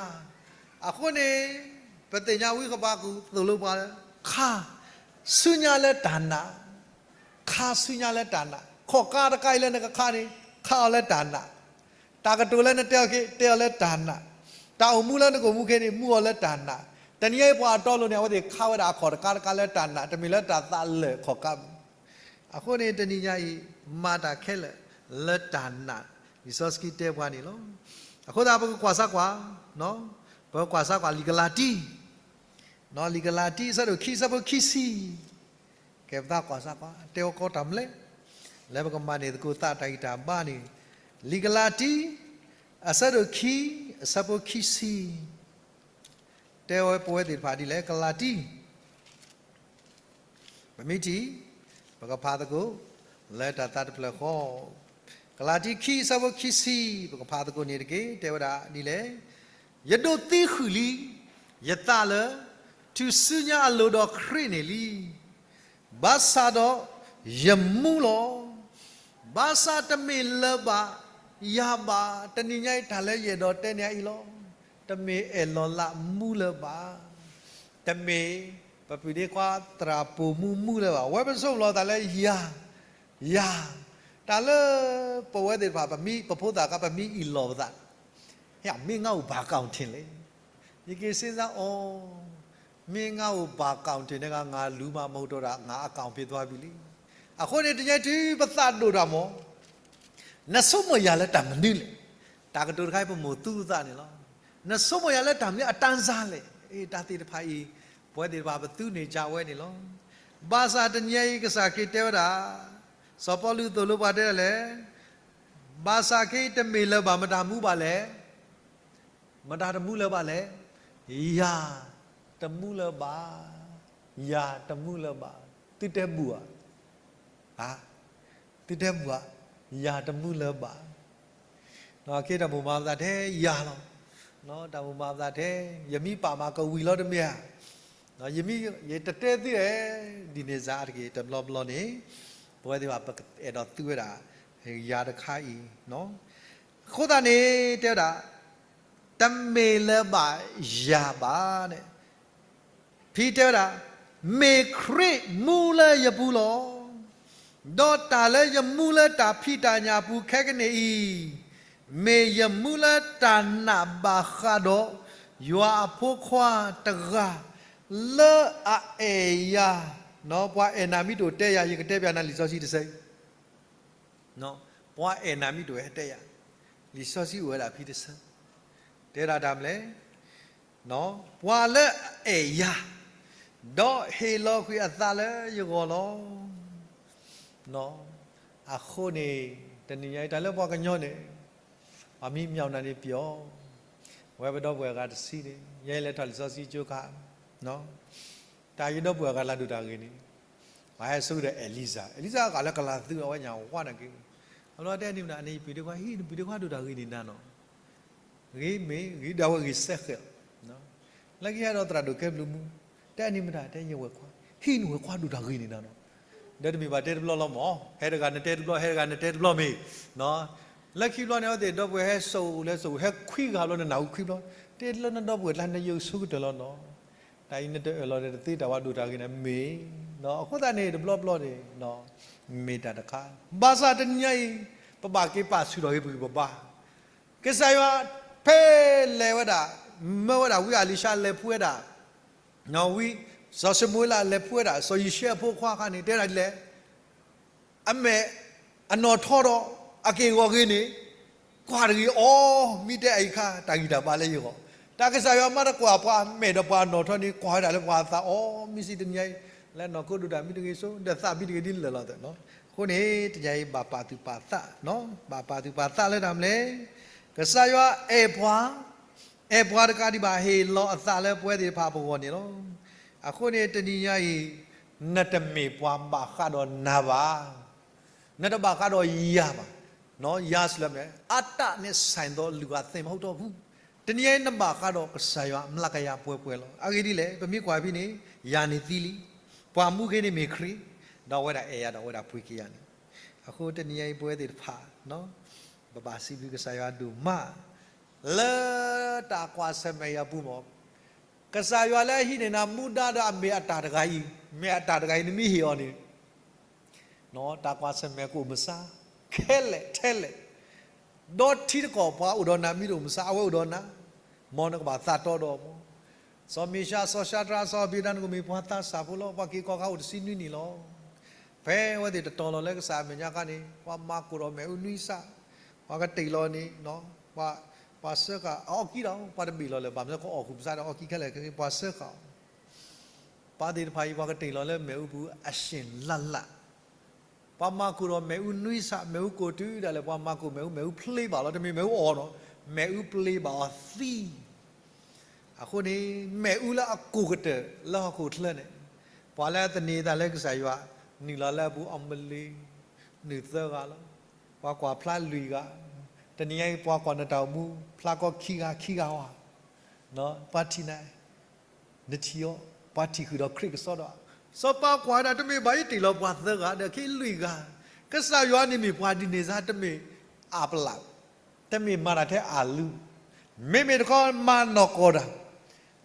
အဃိန့ၣ် ပသ့ၣ်ညါဝံဃဘးကူာ်သိၣ်လိပှၤလၢ ခါဆူညါလၢတၢ်နာ်, ခါဆူညါလၢတၢ်နာ်, ခီၣ်ကါတကါအံၤလၢနကခါန့ၣ် ခါအီၤလၢတၢ်နာ်, တၢ်ကတိၤလၢနတဲအီၤခဲ တဲအီၤလၢတၢ်နာ်, တၢ်အိၣ်မူလၢနကအိၣ်မူခဲန့ၣ် မူအီၤလၢတၢ်နာ်. တနံၤညါအံၤပှၤအတီအလိၤန့ၣ် အဝဲသ့ၣ်ခါဝဲဒၣ်အခီၣ်တကါတကါလၢတၢ်နာ်, တမ့ၢ်လၢတၢ်သးလၢာ်ခီၣ်ကါဘၣ်. အဃိန့ၣ် တနံၤညါအံၤ မၤတၢ်ခဲလၢာ်လၢတၢ်နာ်, လံာ်စီဆှံတဲပှၤန့ၣ်လီၤ. အဃိသတးပကကွၢ်စၢ်ကွၢ်, ပကကွၢ်စၢ်ကွၢ်လံာ်ကလၤတံ, လံာ်ကလၤတံ အဆၢဒိၣ်ခံ အဆၢဖိခံဆံ, ကဲပသးကွၢ်စၢ်ကွၢ် တဲဝဲကီးတၢ်မနုၤလဲၣ်, လၢပကမၤန့ၢ်သကိးသးတၢ်ဂံၢ်တၢ်ဘါန့ၣ်, လံာ်ကလၤတံ အဆၢဒိၣ်ခံ အဆၢဖိခံဆံ တဲဝဲပဝဲသ့ၣ်တဖၣ်ဒ်လဲၣ်, ကလၤတံ ပမ့ၢ်ထံၣ်, ပကဖးသကိး လၢတၢ်သးတဖျၢၣ်ဃီ, ကလၤတံခံ အဆၢဖိခံဆံ, ပကဖးသကိးန့ၣ်တက့ၢ်. တဲဝဲဒၣ်ဒ်လဲၣ်, ယဒိးသံဃုာ်လံ ယသးလၢ တုၤဆူညါအလိၤဒီးခရံာ်န့ၣ်လံ. ဘၣ်ဆၣ်ဒီး ယမူလီၤ. ဘၣ်ဆၣ်တမ့ၢ်လၢၤဘၣ်ယၤဘၣ်. တနံၤညါအံၤတၢ်လၢယအဲၣ်ဒိးတဲန့ၣ်အံၤလီၤ. တမ့ၢ်အဲၣ်လီၤလးမူလၢၤဘၣ်. တမ့ၢ် ပပုၢ်ဒ့ခွါသရၣ်ပိာ်မူမူလၢၤဘၣ်. အဝဲပဆိကမိၣ်လီၤသးလၢယၤ, ယၤ, တၢ်လၢပဝဲသ့ၣ်တဖၣ် ပမ့ၢ်ပဖိသၣ်ခါ ပမ့ၢ်အ့ၣ်လိာ်ပသး, ဟဲ မ့ၢ်ငါအိၣ်ဘၣ်ကီၣ်ထံးလဲၣ်. ယက့ၤစ့စါအီၤ, မ့ၢ်ငါအိၣ်ဘၣ်ကီၣ်ထံးန့ၣ် ငါလူၤမးမဟိးတီဒီး ငါအကီၣ်ဖ့းသွါဘံလံ. အဃိန့ၣ် တနံၤညါအံၤတုၤပသးဒိၣ်တၢ်မး နဆိကမိၣ်ယၤလၢတၢ်မနုၤလဲၣ်. တၢ်ကတိၤတခါအံၤ ပမိၢ်သူသးန့ၣ်လီၤ. နဆိကမိၣ်ယၤလၢတၢ်မနုၤအတၢ်စၢ်လဲၣ်. တၢ်သ့ၣ်တဖၣ်အံၤ ပဝဲသ့ၣ်တဖၣ်ပသူန့ၢ်ကဝဲန့ၣ်လီၤ. ဘၣ်ဆၣ်တနံၤညါအံၤ ကစၢ်ခရံာ်တဲဝဲဒၣ်, စီၤပီလူးသိၣ်လိပှၤတဲဒ်လဲၣ်, ဘၣ်ဆၣ်ခဲအံၤတမ့ၢ်လၢၤဘၣ် မတၤမူဘၣ်လဲၣ်. မတၤတမူလၢၤဘၣ်လဲၣ်. ယၤတမူလၢၤဘၣ်. ယၤတမူလၢၤဘၣ်. သုတဲဘူၣ်ဧါ. သုတဲဘူၣ်ဧါ. ယၤတမူလၢၤဘၣ်. ခဲအံၤတၢ်မိၣ်မၤပသးထဲယၤလီၤ. တၢ်မိၣ်မၤပသးထဲ ယမ့ၢ်ပာ်မၤကဝံၤလီၤတမ့ၢ်ဧါ. ယမ့ၢ် ယတတဲသုဧါ. ဒ်န့ၣ်စ့ၢ်တက့ၢ် တဘျီဘျီန့ၣ် ပဝဲသ့ၣ်ဘၣ် ပအဲၣ်ဒိးသူဝဲဒၣ် ယၤတခါအံၤ အဃိသတးန့ၣ် တဲဝဲဒၣ် တမ့ၢ်လၢၤဘၣ်ယၤဘၣ်န့ၣ်, ဖဲတဲဝဲဒၣ်, မ့ၢ်ခရံာ်မူလၢယပူၤလီၤ. ဒီးတၢ်လၢယမူလၢတၢ်ဖံးတၢ်ညၣ်အပူၤခဲကနံၣ်အံၤ, မ့ၢ်ယမူလၢတၢ်နာ်ဘၣ်ဃးဒီး ယွၤအဖိခွါတဂၤ လၢအအဲၣ်ယၤ, ပှၤအဲၣ်နၤမ့ၢ်တအိၣ်တဲယၤ, ယကတဲပျးနၤလံာ်စီဆှံတဆၢ ပှၤအဲၣ်နၤမ့ၢ်တအိၣ်ဟဲတဲယၤ, လံာ်စီဆှံအိၣ်ဝဲဒၣ်ဖဲတဆၢ, တဲဒၣ်တၢ်မနုၤလဲၣ်, ပှၤလၢအအဲၣ်ယၤ, ဒီးဟ့ၣ်လီၤကွံာ်အသးလၢယဂီၢ်လီၤ. အဃိန့ၣ် တနံၤညါအံၤ တၢ်လၢပှၤကညီန့ၣ် ပှၤမံမၠီၣ်နၤန့ၣ်ပျီ, ဝဲပဒီပုၢ်ဝဲၢ်ဂၤတဆံန့ၣ် ယဲလဲၤထီၣ်လံာ်စီဆှံကၠိခါ, တၢ်ယဒီပုၢ်ဝဲၢ်ဂၤလၢဒိၣ်တၢ်ဂ့ၤန့ၣ်, ပှၤဟဲဆိဒီးအဲလံၤစၢ်, အဲလံၤစၢ်အဂၤလၢကလၤသူအဝဲညါဝါနာ်က့, အလီၤတဲန့ၣ်မနုၤ နပှၤဒ့ခွါဟံၣ် နပှၤဒ့ခွါဒိၣ်တၢ်ဂ့ၤန့ၣ်နၤနီၤ, ဂ့ၤမ့ၢ်ဂ့ၤဒၣ်ဝဲဂ့ၤစဲဃဲးလီၤ. လၢခံဟဲဒီးသရၣ်ဒိၣ်ကဲဘျုးမူ, တဲအန့ၣ်မတၤ တဲယဝဲၢ်ခွါ, ဟံးန့ၢ်ဝဲၢ်ခွါဒိၣ်တၢ်ဂ့ၤန့ၣ်နၤနီၤ. ဒီးတမ့ၢ်ဘၣ်တဲတဘျီလီၤမၢ်, ဟဲတဂၤနတဲတဘျီ ဟဲတဂၤနတဲတဘျီမ့ၢ်, လၢခံဘျီန့ၣ် အဝဲသ့ၣ်ဒီပုၢ်ဝဲၢ်ဟဲစိာ်လဲစိာ် ဟဲခွံဂၤဘျီ နနၢ်ဟူခွံဘျီ, တဲလၢနဒီပုၢ်ဝဲၢ်ကျါ နယုၢ်ဆိကတၢၢ်လီၤနီၤ. တၢ်အံၤနတအၢၣ်လီၤဒီးတသ့တၢ်ဝဲဒိၣ်တၢ်ဂ့ၤန့ၣ်မ့ၢ်, အဃိသတးန့ၣ် တဘျီဘျီန့ၣ် မ့ၢ်တၢ်တခါ, ဘၣ်ဆၣ်တနံၤညါအံၤ ပဘၣ်က့ၤပာ်ဆူၣ်ထီၣ်က့ၤပဂံၢ်ပဘါ ကစၢ်ယွၤဖဲလဲၤဝဲဒၣ်, မၢဝဲဒၣ်ဝံအ့လံၡါလဲၤဖှူဝဲဒၣ်, ဝံ, စီၤၡမူၤအ့လးလဲၤဖှူဝဲဒၣ် စီၤယံၤၡဲအဖိခွါအခါန့ၣ် တဲဒၣ်ဒ်လဲၣ်, အမဲာ်အနီၣ်ထီဒီး အက့ၢ်အဂီၤဂ့ၤန့ၣ်, ကွၢ်တဂ့ၤအီၤ, မ့ၢ်တဲအအံၤအခါ တၢ်ဂံၢ်တၢ်ဘါလၢယဂီၢ်, တၢ်ကစၢ်ယွၤမၤတကွၢ်ပှၤအမဲာ်ဒီးပှၤအနီၣ်ထီန့ၣ် ကွၢ်ဝဲဒၣ်လၢပှၤအသးအီၤ, မ့ၢ်စံးတနံၤညါအံၤ လၢနီၢ်ခိဒိၣ်တၢ်မ့ၢ်တဂ့ၤစိ ဒီးသးမ့ၢ်တဂ့ၤဒ်လဲၣ်လီၤသ့ၣ်နီၤ. အဃိန့ၣ် တနံၤညါအံၤဘၣ်ပာ်သူၣ်ပာ်သး, ဘၣ်ပာ်သူၣ်ပာ်သးလၢတၢ်မနုၤလဲၣ်, ကစၢ်ယွၤအဲၣ်ပှၤ, အဲၣ်ပှၤတကးဒံးဘၣ် ဟ့ၣ်လီၤအသးလၢပဝဲသ့ၣ်တဖၣ်ပဂီၢ်န့ၣ်လီၤ. အဃိန့ၣ် တနံၤညါအံၤ နတမ့ၢ်ပှၤဘၣ်ဃးဒီးနၤဘၣ်, နတဘၣ်ဃးဒီးယၤဘၣ်, ယၤစံးလၢမ့ၢ် အတၢ်န့ၣ် ဆိုင်သော လူကသင်မဟုတ်တော့ဘူး, တနံၤညါအံၤ နဘၣ်ဃးဒီးကစၢ်ယွၤ မျးကယၤပှဲၤပှဲၤလီၤ. အဂ့ၢ်ဒ်လဲၣ်, ပမ့ၢ်ကွၢ်ဖဲန့ၣ် ယၤန့ၣ်သံလံ, ပှၤမူခ့န့ၣ်မ့ၢ်ခရံာ်, ဒီးအဝဲဒၣ်အဲၣ်ယၤဒီးအဝဲဒၣ်ပှ့ၤက့ၤယၤန့ၣ်, အဃိတနံၤညါအံၤ ပဝဲသ့ၣ်တဖၣ် ပဘၣ်စံးဘျုးကစၢ်ယွၤဒိၣ်မး လၢတၢ်ကွၢ်ဆၢၣ်မဲာ်အံၤအပူၤမၢ်, ကစၢ်ယွၤလၢအဟံးန့ၢ်နၤမူဒါဒီးအမ့ၢ်အတၢ်တဂၤအံၤ, မ့ၢ်အတၢ်တဂၤအံၤ နမ့ၢ်ဟ့ၣ်အီၤန့ၣ် တၢ်ကွၢ်ဆၢၣ်မဲာ်ကအိၣ်မဆါ, ခဲလၢာ်ထဲလဲၣ်, ဒီးထံတကီၢ်ပှၤအိၣ်ဒီးနၤ မ့ၢ်တအိၣ်မဆါ အဝဲအိၣ်ဒီးနၤ, မ်နကဘၣ်သးတီဒီးအီၤမၢ်, စီၤမ့ၡါ စီၤၡါတြါ စီၤအဘ့းနကိၤ မ့ၢ်ပှၤသးစၢ်ဖိလီၤ. ပှၤက့ၤကီၢ်ခါအိၣ်တဆံနွံနံၣ်လီၤ. ဖဲအဝဲသ့ၣ်တတီၤလီၤလၢကစၢ်အမဲာ်ညါအခါန့ၣ် ပှၤမၤကိၢ်ဒီးမ့ၣ်အူနွံစး, ပှၤကတ့ၢ်လီၤန့ၣ် ပှၤစၢဃာ်အီၣ်ကံဒီး ပှၤတဘ့ၣ်လီၤလၢၤဘၣ် မ့ၢ်ကအီၣ်ဃုာ်မဆါဒီးအီၣ်ကံခဲလၢာ် ပှၤစၢဃာ်အီၤ, ပှၤသ့ၣ်တဖၣ်အံၤ ပှၤကတ့ၢ်လီၤလၢမ့ၣ်အူပူၤအဆ့ၣ်လၢ်လၢ်, ပှၤမၤကိၢ်ဒီးမ့ၣ်အူနွံစး မ့ၣ်အူကိၢ်တုၤဒၣ်လဲာ် ပှၤမၤကိၢ်မ့ၣ်အူ မ့ၣ်အူဖျ့ဘၣ်လီၤ. တမ့ၢ်မ့ၣ်အူအီၣ်နီၤ, မ့ၣ်အူပျ့ၤဘၣ်အီၤသံ အဃိန့ၣ် မ့ၣ်အူလၢအကိၢ်ကတၢၢ်လၢဟီၣ်ခိၣ်ချၢန့ၣ်, ပှၤလၢအသန့ၤအသးလၢကစၢ်ယွၤ နုာ်လီၤလၢအပူၤ အီၣ်မလ့ၤ နုာ်သၢဂၤလီၤ. ပှၤကွၢ်ဖျါလွံၢ်ဂၤ, တနံၤညါအံၤ ပှၤကွၢ်နတၢ်အိၣ်မူ ဖျါကီခံဂၤ ခံဂၤဝဲ, ပှၤထံၣ်နၤ နထံၣ်အီၤ, ပှၤထံၣ်ဃုာ်ဒီးခရံာ်ကစီဒီး, စီၤပၤကွၢ်ဝဲဒၣ် တမ့ၢ်ဘၣ် ယတ့ၢ်လီၤပှၤသၢဂၤ ဒီးခဲအံၤလွံၢ်ဂၤ, ကစၢ်ယွၤန့ၣ်မ့ၢ်ပှၤဒ်န့ၣ်စ့ၢ် တမ့ၢ်အပျၢ်, တမ့ၢ်မၤတၢ်ထဲအလုၢ်, မ့မ့ၢ်တခီမၤနီၢ်ကီၢ်တၢ်,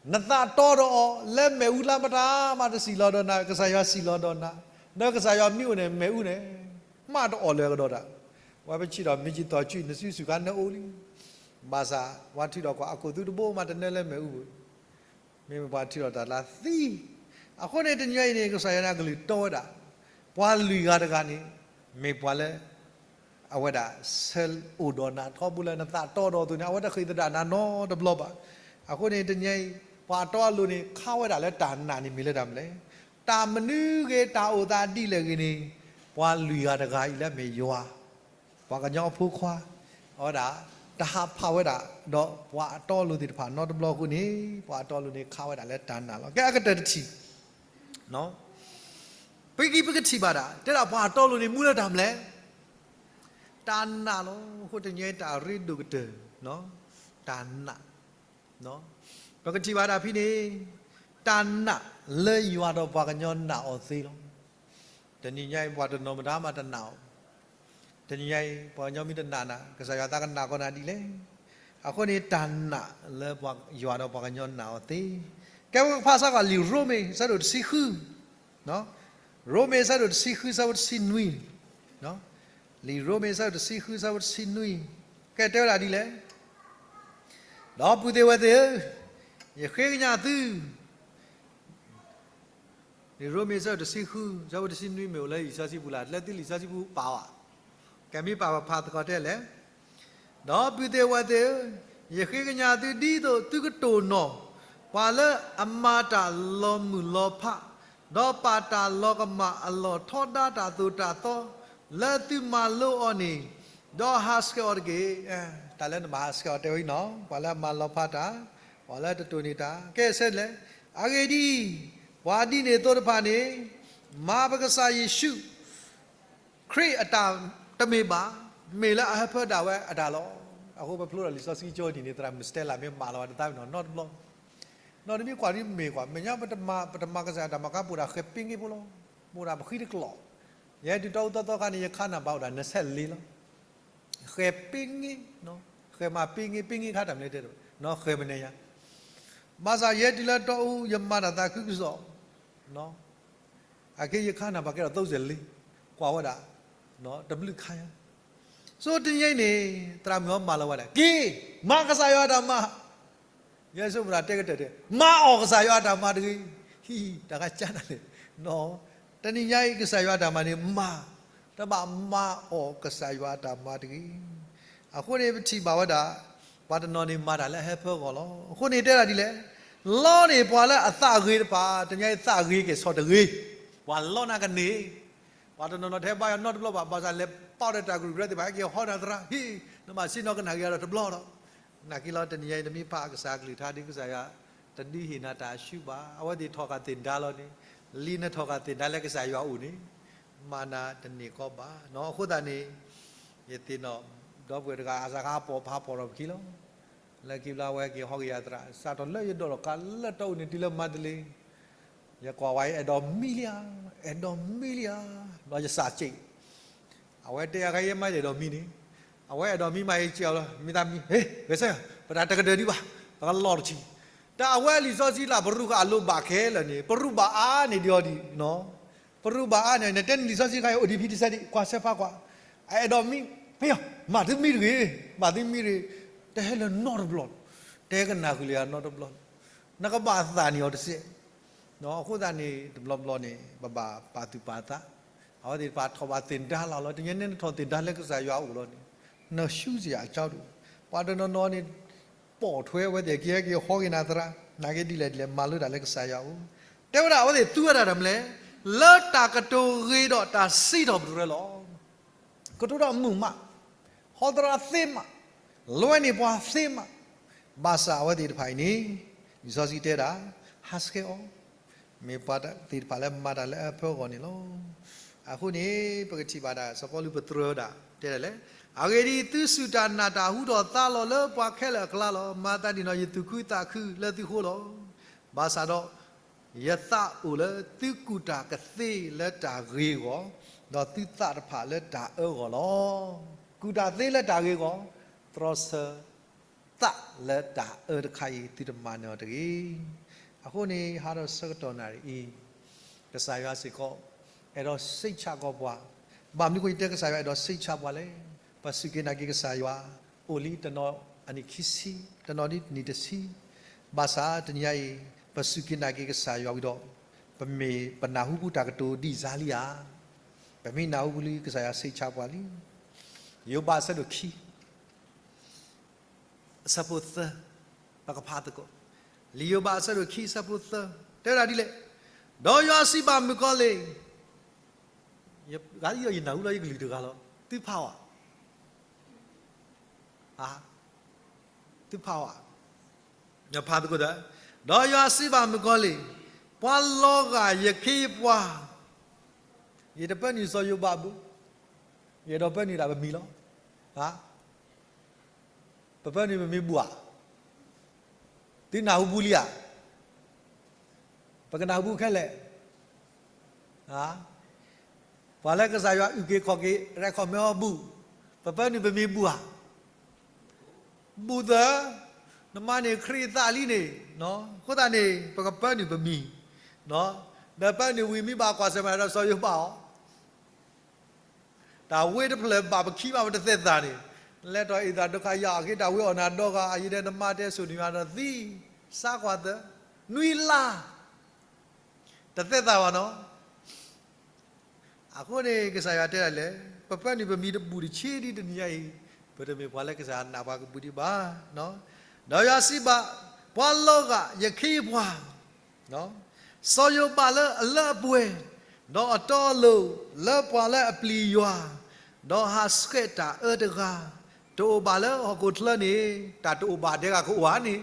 နသးတီဒီးအီၤ လၢမ့ၣ်အူလၢမတၤမးတစံၣ်လီၤဒီးနၤ, ကစၢ်ယွၤစံၣ်လီၤဒီးနၤ, ဒီးကစၢ်ယွၤမ့ၢ်အိၣ်န့ၣ် မ့ၣ်အူန့ၣ် မးတအီၣ်လၢၤကဒီးတၢ်, ပှၤပဆံးဒီးမ့ၢ်ကံသီၣ်ကု နစုစူၢ်ခါနအိၣ်လံ, ဘၣ်ဆၣ် ပှၤထုးထီၣ်ကွၢ်အခိၣ်သူတဘိမးတနၢလၢမ့ၣ်အူပူၤ မ့မ့ၢ်ပှၤထုးထီၣ်တၢ်လၢသံ, အဃိန့ၣ် တနံၤညါအံၤန့ၣ် ကစၢ်ယွၤန့ၣ်အကလုၢ်တီဝဲဒၣ်, ပှၤလွံၢ်ဂၤတဂၤန့ၣ် မ့ၢ်ပှၤလၢ အဝဲဒၣ်ဆၢအိၣ်ဒီးနၤထီဘိလၢနသးတီဒီးအသိးန့ၣ် အဝဲတဃ့ၢ်သဒၣ်နၤနီတဘျီဘၣ်. အဃိန့ၣ် တနံၤညါအံၤ ပှၤအတီအလိၤန့ၣ် ခးဝဲဒၣ်လၢတၢ်နာ်န့ၣ်မ့ၢ်လၢတၢ်မနုၤလဲၣ်, တၢ်မနုၤဂ့ၤ တၢ်အိၣ်သးဒ်လဲၣ်ဂ့ၤန့ၣ်, ပှၤလွံၢ်ဂၤတဂၤအံၤလၢအမ့ၢ်ယွၤ ပှၤကညီအဖိခွါ, အဝဲဒၣ် တဟးဖးဝဲဒၣ် ဒီးပှၤအတီအလိၤသ့ၣ်တဖၣ်နီတဘျီအဃိန့ၣ်, ပှၤအတီအလိၤန့ၣ် ခးဝဲဒၣ်လၢတၢ်နာ်လီၤ. ကဲ အကတၢၢ်တထံၣ်, ပကပကထံၣ်ဘၣ်ဒၣ် တဲဒၣ်ပှၤအတီအလိၤန့ၣ် မူလၢတၢ်မနုၤလဲၣ်, တၢ်နာ်လီၤ. အဃိတနံၤညါအံၤ တၢ်ရ့ဒိၣ်ကတၢၢ်, တၢ်နာ် ပကထံၣ်ဘၣ်ဒၣ်ဖဲန့ၣ်, တၢ်နာ်လၢယွၤဒီးပှၤကညီနာ်အီၤသ့လီၤ. တနံၤညါအံၤ ပှၤတနီၤမတၤမးတနာ်အီၤ, တနံၤညါအံၤ ပှၤကညီမ့ၢ်တနာ်နၤ ကစၢ်ယွၤသးကနာ်ကီးနၤဒ်လဲၣ်. အဃိန့ၣ် တၢ်နာ်လၢယွၤဒီးပှၤကညီနာ်အီၤသ့. ကဲ ပကဖးစ့ၢ်ကီးလံာ်ရိမ့ၤ ဆၢဒိၣ်တဆံဃု, ရိမ့ၤ ဆၢဒိၣ်တဆံဃု ဆၢဖိတဆံနွံ, လံာ်ရိမ့ၤ ဆၢဒိၣ်တဆံဃု ဆၢဖိတဆံနွံ, ကဲ တဲဝဲဒၣ်ဒ်လဲၣ်, ဒီပုၢ်သ့ၣ်ဝဲၢ်သ့ၣ်ဧၢ, ယဃ့ကညးသု လံာ်ရိမ့ၤ ဆၢဒိၣ်တဆံဃု ဆၢဖိတဆံနွံ မ့ၢ်အိၣ်လၢလံာ်စီဆှံပူၤလၢ်, လၢသုလံာ်စီဆှံပူၤပာ်ဝဲ, ကဲ မ့ၢ်ပာ်ပဖးသကိးတဲလဲၣ်. ဒီပုၢ်သ့ၣ်ဝဲၢ်သ့ၣ်ဧၢ, ယဃ့ကညးသုဒ်သိးသုကတိၢ်နီၣ် ပှၤလၢအမၤတၢ်လီၤမုၢ်လီၤဖး, ဒီးပာ်တၢ်လီၤကမၣ်အလီၢ်ထီဒါတၢ်သိၣ်တၢ်သီ လၢသုမၤလိအီၤန့ၣ်, ဒီးဟးဆှဲးအီၤတက့ၢ်. တၢ်လၢနဘၣ်ဟးဆှဲးအီၤတဲဝဲအံၤနီၤ, ပှၤလၢအမၤလီၤဖးတၢ်, ပှၤလၢတတိၢ်န့ၢ်တၢ်, ကဲဆဲးလဲၣ်. အဂ့ၢ်ဒ်အံၤ, ပှၤဒ်န့ၣ်အသိးတဖၣ်န့ၣ် မၤပကစၢ်ယ့ၣ်ၡူး ခရံာ်အတၢ်တမ့ၢ်ဘၣ်, မ့ၢ်လၢအဟၢဖၢဒၣ်ဝဲအတၢ်လီၤ. အဃိပဖျိဒီးလံာ်စီဆှံကၠိနံၤန့ၣ် သရၣ်မုၣ်စတဲလးမ့ၢ်မၤလီၤဝဲတသးပ့ၤနီၣ်နီတဘျီ, ဒီးတမ့ၢ်ကွၢ်ဒ်မ့ၢ်ကွၢ် မဲာ်ညါပတမၤ ပတမၤကစၢ်ယွၤတၢ်မၤကါ ပအိၣ်ဒၣ်ဃဲၤပ့င့ဖိလီၤ, ပအိၣ်ဒၣ်ပဃံတကျိာ်, ယဟဲတုၤတီအူသီသီခါန့ၣ် ယခါနၢ်ပၢၢ်အိၣ်ဒၣ်နဆဲးလ့လီၤ, ဃဲၤပ့င့, ဃဲၤမၤပ့င့ ပ့င့ခါတၢ်မနုၤတဲ, နီၢ်ဃဲၤမနုၤညါ, ဘၣ်ဆၣ်ယဟဲတုၤလၢတီအူ ယမၤတၢ်သးခုကစီၣ် အက့ယခါနၢ်ပၢၢ်ကဲထီၣ်သိစဲးလ့, ကွၢ်ဝဲဒၣ် တဘျုးခါညါ, ဆိတနံၤအံၤန့ၣ် သရၣ်မုၣ်အီၤမၤလီၤဝဲဒၣ် က့ၤ မၤကစၢ်ယွၤအတၢ်မၤ, ယဲၢ်စိပတၢ်တဲကတၢၢ်တဲ မၤအီၣ်ကစၢ်ယွၤအတၢ်မၤတဂ့ၤ, ဟံၣ် တၢ်ကစၢ်ဒၣ်လဲာ်, တနံၤညါအံၤ ကစၢ်ယွၤအတၢ်မၤန့ၣ်မၤ, တဘၣ်မၤအီၣ်ကစၢ်ယွၤအတၢ်မၤတဂ့ၤ, အဃိန့ၣ်ပထံၣ်ဘၣ်ဝဲဒၣ် ပှၤတနီၤန့ၣ်မၤတၢ်လၢအဟၢဖၢအဂီၢ်လီၤ. အဃိန့ၣ်တဲဒၣ်ဒ်လဲၣ်, လီန့ၢ်ပှၤလၢအသးဂ့ၤတဖၣ်, တနံၤညါအံၤသးဂ့ၤကဲၣ်ဆိးတဂ့ၤ, ပှၤလီနၤကန့ၢ်, ပှၤတနီၤနီၤတဟဲဘါယွၤနီတဘျီဘၣ်, ဘၣ်ဆၣ်လဲၤပာ်ဒီးတၢ်ကရူၢ်ကရၢသ့ၣ်တဖၣ် ဟဲက့ၤဟီနၤသရၣ်, ဟ့ၣ် နဘၣ်ဆ့ၣ်နီၤကနၣ်က့ၤဒီးတဘျီဒီး, နာ်က့လီၤ တနံၤညါအံၤနမ့ၢ်ဖးကစၢ်ကလုၢ်ကထါဒ်ကစၢ်ယွၤ တဒုးဟ့ၣ်နၤတၢ်အဆူၣ်ဘၣ်, အဝဲသ့ၣ်ထီၣ်ဃာ်သ့ၣ်ဒါလီၤန့ၣ်, လံနထီၣ်ဃာ်သ့ၣ်ဒါလၢကစၢ်ယွၤအအိၣ်န့ၣ်, မၤနၤတန့ၢ်ကီးဘၣ်နီၤ. အဃိသတးန့ၣ် ယသ့ၣ်နီၣ် ဒီပုၢ်ဝဲၢ်တဂၤ အစးခါပိာ်ဖးပိာ်ထီၣ်ပခံလီၤ. လၢခံဘျီအဝဲက့ၤဟီက့ၤယၤသရၣ် စးထီၣ်လၢယဒိၣ်ထီၣ်ကးလၢတီအူန့ၣ် တုၤလၢမၤတလ့, ယကွၢ်ဝဲအံၤ အဲၣ်ဒိးမံလံဧါ, အဲၣ်ဒိးမံလံဧါ, ဘျီယစးစ့ၢ်, အဝဲတဲယၤခါ ယဲမါ ယအဲၣ်ဒိးမံန့ၣ်, အဝဲအဲၣ်ဒိးမံမး ယစံးအီၤလီၤ, မ့ၢ်သးမံ, ဟ့ၣ် ဂဲၤဆၢ, ပတၢ်တကတၢၢ်ဒံးဘၣ်, ပကလီၢ်တဆံ, တၢ်အဝဲလံာ်စီဆှံလၢပရူးဃာ်အလိၤဘၣ်ခဲလၢာ်န့ၣ် ပရူးဘၣ်အါန့ၢ်ဒံးအီၤဒံးနီၤ, ပရူးဘၣ်အါန့ၢ် နတဲန့ၢ်လံာ်စီဆှံခါအံၤ အိၣ်ဒံးဖံးတဆဲဒံး ကွၢ်ဆၢဖးကွၢ်, အအဲၣ်ဒိးမံ, ဖဲယီၤ မၤသုမံတဂ့ၤ, မၤသုမံတဂ့ၤ, တဟဲလၢၤနီတဘျီ, တဲကနၣ်ဃုာ်လၢယၤနီတဘျီ, နကဘၣ်သးန့ၢ်အီၤတစဲး အဃိသတးန့ၣ် တဘျီဘျီန့ၣ် ပဘၣ်ပာ်သူၣ်ပာ်သး, အဝဲသ့ၣ်တဖၣ်ထီၣ်ဘၣ်သ့ၣ်ဒါလီၤလီၤ, တနံၤညါန့ၣ်နထီၣ်သ့ၣ်ဒါလၢကစၢ်ယွၤအအိၣ်လီၤန့ၣ်, နဆူစ့ၢ်အကၠီဒိၣ်, ပှၤတနီၤနီၤန့ၣ် ပိာ်ထွဲဝဲသ့ၣ်က့ၤဟဲက့ၤဟီက့ၤနၤသရၣ်, နာ်က့ဒ်လဲၣ်ဒ်လဲၣ် မၤလိတၢ်လၢကစၢ်ယွၤအအိၣ်, တဲဝဲဒၣ်အဝဲသ့ၣ်သူဝဲဒၣ်တၢ်မနုၤလဲၣ်, လၢတၢ်ကတိၤဂ့ၤဒီးတၢ်စံးထီၣ်ပတြၢၤလီၤ. ကတိၤတၢ်မုာ်မး, ဟီသရၣ်သ့မး, လွဲန့ၢ်ပှၤသ့မး, ဘၣ်ဆၣ်အဝဲသ့ၣ်တဖၣ်အံၤန့ၣ် လံာ်စီဆှံတဲဒၣ် ဟးဆှဲးအီၤ, မ့ၢ်ပှၤသ့ၣ်တဖၣ်လၢမၤတၢ်လၢအဟၢဖၢအဂီၢ်န့ၣ်လီၤ. အဃိန့ၣ် ပကထံၣ်ဘၣ်ဒၣ် စီၤပီလူးပတြၢၤဝဲဒၣ် တဲဒၣ်လဲၣ်, အဂ့ၢ်ဒ်အံၤ, သုစူၢ်တၢ်နာ်တၢ်ဟူထီၣ်သါလီၤလၢပှၤခဲလၢာ်အကျါလီၤ. မၤသးဒ်န့ၣ်ဒီး ယသူၣ်ခုသးခုလၢသုဃိလီၤ. ဘၣ်ဆၣ်ဒီး ယသးအိၣ်လၢသုကူၣ်တၢ်ကသ့လၢတၢ်ဂ့ၤအဂီၢ်, ဒီးသုသးတဖၣ်လၢတၢ်အၢအဂီၢ်လီၤ. ကူၣ်တၢ်သ့လၢတၢ်ဂ့ၤအဂီၢ်, တြီဆၢသးလၢတၢ်အၢတခါအံၤ သုတမၤနၢၤအီၤတဂ့ၤ. အဃိန့ၣ် ဟးထီၣ်ဆၢကတီၢ်နၣ်ရံၣ်အံၤ ကစၢ်ယွၤစ့ၢ်ကီး အဲၣ်ဒိးစံးဆၣ်ကီးပှၤ, ဘၣ်မနုၤအဃိယတဲကစၢ်ယွၤအဲၣ်ဒိးစံးဆၣ်ပှၤလဲၣ်. ပစူၢ်က့ၤနာ်က့ၤကစၢ်ယွၤ အိၣ်လံတနီၤအနံၣ်ခံဆံ, တနီၤဒ်နံၣ်တဆံ, ဘၣ်ဆၣ်တနံၤညါအံၤ ပစူၢ်က့ၤနာ်က့ၤကစၢ်ယွၤဝံၤဒီး ပမ့ၢ်ပနၢ်ဟူပူၤတၢ်ကတိၤဒံးစါလံဧါ. ပမ့ၢ်နၢ်ဟူပူၤလံ ကစၢ်ယွၤစံးဆၣ်ပှၤလံ. ယိၤဘးအဆၢဒိၣ်ခံ အဆၢဖိသၢ, ပကဖးသကိး, လံာ်ယိၤဘးအဆၢဒိၣ်ခံအဆၢဖိသၢ, တဲဝဲဒၣ်ဒ်လဲၣ်, ဒီးယွၤစံးဘၣ်မုၣ်ကီၤလံၢ်, ဂၤယနၢ်ဟူလၢယကလုၢ်တဂၤလီၤ, သုဖးဝဲ, သုဖးဝဲ, ယဖးသကိးတၢ်, ဒီးယွၤစံးဘၣ်မုၣ်ကီၤလံၢ်, ပှၤလီၤဂာ်ယခ့ယပှၤ, ယတပၢနုာ်စီၤယိၤဘးဘၣ်, ယအဲၣ်ဒိးပၢနုာ်ဒၣ်ပမံၤလီၤ. ပပၢနုာ်ပမံၤဘူၣ်ဧါ, သုနၢ်ဟူပူၤလံဧါ, ပကနၢ်ဟူပူၤခဲလၢာ်, ပှၤလၢကစၢ်ယွၤအုၣ်က့ၤခီၣ်က့ၤ ရဲၣ်ခီၣ်မဲအီၤဘူၣ်, ပပၢနုာ်ပမံၤဘူၣ်ဧါ, ဘူၣ်သၢ, နမၤန့ၢ်ခရံာ်အသးလံန့ၣ်, အဃိသတးန့ၣ် ပကပၢနုာ်ပမံၤ, ဒီးပၢနုာ်ဝံၤမ့ၢ်ဘၣ်ကွၢ်ဆၢၣ်မဲာ်ဒီးစီၤယိၤဘးအီၤ တၢ်ဝ့တဖျၢၣ်ဘၣ်ပခံဘၣ်ပတသဲးသးန့ၣ်, လဲၤထီၣ်အ့ၣ်သးဒိခါယၤအဃ့တၢ်ဝ့အီၣ်နၤဒီဂၤ အယံၤဒဲးနမါတဲစိာ်န့ၢ်ယၤဒီးသံ, စးကွၢ်သၢ, နွံလါ, တသဲးသးဘၣ်နီၤ. အဃိန့ၣ် ကစၢ်ယွၤတဲဒၣ်လဲၣ်, ပပၢနုာ်ပမံၤတဘူၣ်တဆ့ဒ်တနံၤညါအံၤ, ပတမ့ၢ်ပှၤလၢကစၢ်ယွၤနာ်ပှၤကဘူၣ်ဒံးဘၣ်. ဒီးယွၤစံးဘၣ်, ပှၤလီၤဂာ်ယခ့ယပှၤ စီၤယိၤဘးလၢအလၢအပှဲၤ, ဒီးအတီအလိၤလၢပှၤလၢအပျံၤယွၤ, ဒီးဟးဆှဲးတၢ်အၢတဂၤ, တအိၣ်ဘၣ်လၢဟီၣ်ခိၣ်ချၢန့ၣ်, တၢ်တအိၣ်ဘၣ်ဒဲဂၤကအိၣ်ဧါန့ၣ်,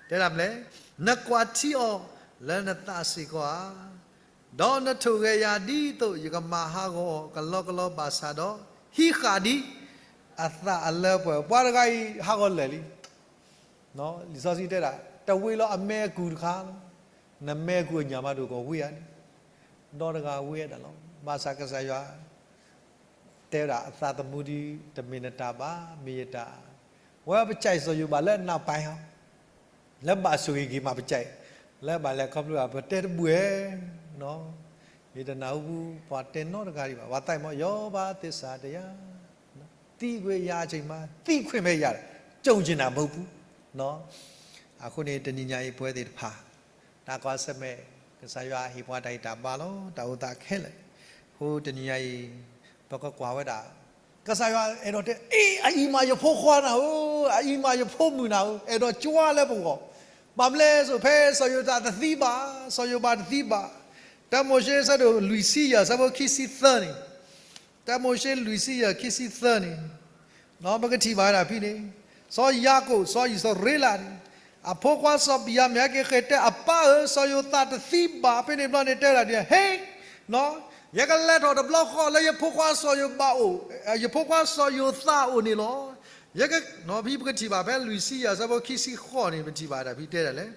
တဲဒၣ်မလဲၣ်, နကွၢ်ထံအီၤလၢနသးစ့ၢ်ကီးဧါ, ဒီးနထိၣ်ဂဲၤယၤဒ်သိးယကမၤဟးဂီၤအီၤကလီကလီဘၣ်ဆၣ်ဒီး, ဟံးဃာ်ဒံး အသးအလၢပှဲၤ, ပှၤတဂၤအံၤ ဟးဂီၤလၢာ်လံ. လံာ်စီဆှံတဲဒၣ် တဝ့ၢ်လီၤအမဲာ်အကူၣ်တခါလီၤ. နမဲာ်အကူၣ်အညၣ်မးဒိၣ်ကီၢ်ဝ့ၢ်ဧါန့ၣ်, ဒီတဂၤဝ့ၢ်ဒၣ်လီၤ. ဘၣ်ဆၣ်ကစၢ်ယွၤ တဲဝဲဒၣ် အသးသမူဒ် တမ့ၢ်နတၢ်ဘၣ်, မ့ၢ်ယတၢ်. ဝဲပကဲစီၤယိၤဘးလၢအနၢ်ပၢၢ်ဟီ လၢဘၣ်ဆိၣ်ဂ့ၤက့ၤမးပကဲ, လၢဘၣ်လဲၤခီဖျိဘၣ် ပတဲတဘှဲၣ်, ယတနၢ်ဟူပှၤတဲနီတဂၤဒံးဘၣ်. ပှၤသးမ့ၢ် ယိၤဘးသ့ၣ်စၤတယၤ, သံကွံာ်ယၤအချိန်မှာ သံခွင့်ပဲရတယ်, ကြုံချင်တာမဟုတ်ဘူး. အဃိန့ၣ် တနံၤညါအံၤပဝဲသ့ၣ်တဖၣ် တၢ်ကွၢ်ဆၢၣ်မဲာ် ကစၢ်ယွၤဟ့ၣ်ပှၤတၢ်ဂံၢ်တၢ်ဘါလီၤ, တၢ်အိၣ်သးခဲလၢာ်. အဃိတနံၤညါအံၤ ပကကွၢ်ဝဲဒၣ် ကစၢ်ယွၤအဲၣ်ဒိးတဲ အ့ အအံၤမးယဖိခွါနၤဧၢ, အအံၤမးယဖိမုၣ်နၤဧၢ, အဲၣ်ဒိးကွၢ်လၢပဂီၢ်. ဘၣ်မနုၤလဲၣ်, ဖဲစီၤယိၤသးတသံဘၣ်, စီၤယိၤဘးတသံဘၣ်. တၢမိၤၡ့အဆၢဒိၣ်လွံၢ်ဆံယဲၢ် အဆၢဖိခံဆံသၢန့ၣ်, တၢမိၤၡ့လွံၢ်ဆံယဲၢ် ခံဆံသၢန့ၣ်, ပကထံၣ်ဘၣ်ဝဲဒၣ်ဖဲန့ၣ်, စီၤယၤကိာ် စီၤအံၣ်စရ့လးန့ၣ်, အဖိခွါစီၤဘံၣ်ယၤမံၣ် ဟဲက့ၤဃ့ၢ်တဲအပၢ်ဧၢ, စီၤယိၤသးတသံဘၣ်. ဖဲန့ၣ်တဘျီန့ၣ် တဲဝဲဒၣ်ဒ် ဟ့ၣ်, ယကလဲၤထီၣ်တဘျီဃီလၢယဖိခွါစီၤယိၤဘးအိၣ်, ယဖိခွါစီၤယိၤသးအအိၣ်န့ၣ်လီၤ. ယက, ဖဲပကထံၣ်ဘၣ်ဖဲလွံၢ်ဆံယဲၢ် အဆၢဖိခံဆံဃိးန့ၣ် ပထံၣ်ဘၣ်ဝဲဒၣ်ဖဲတဲဒၣ်လဲၣ်,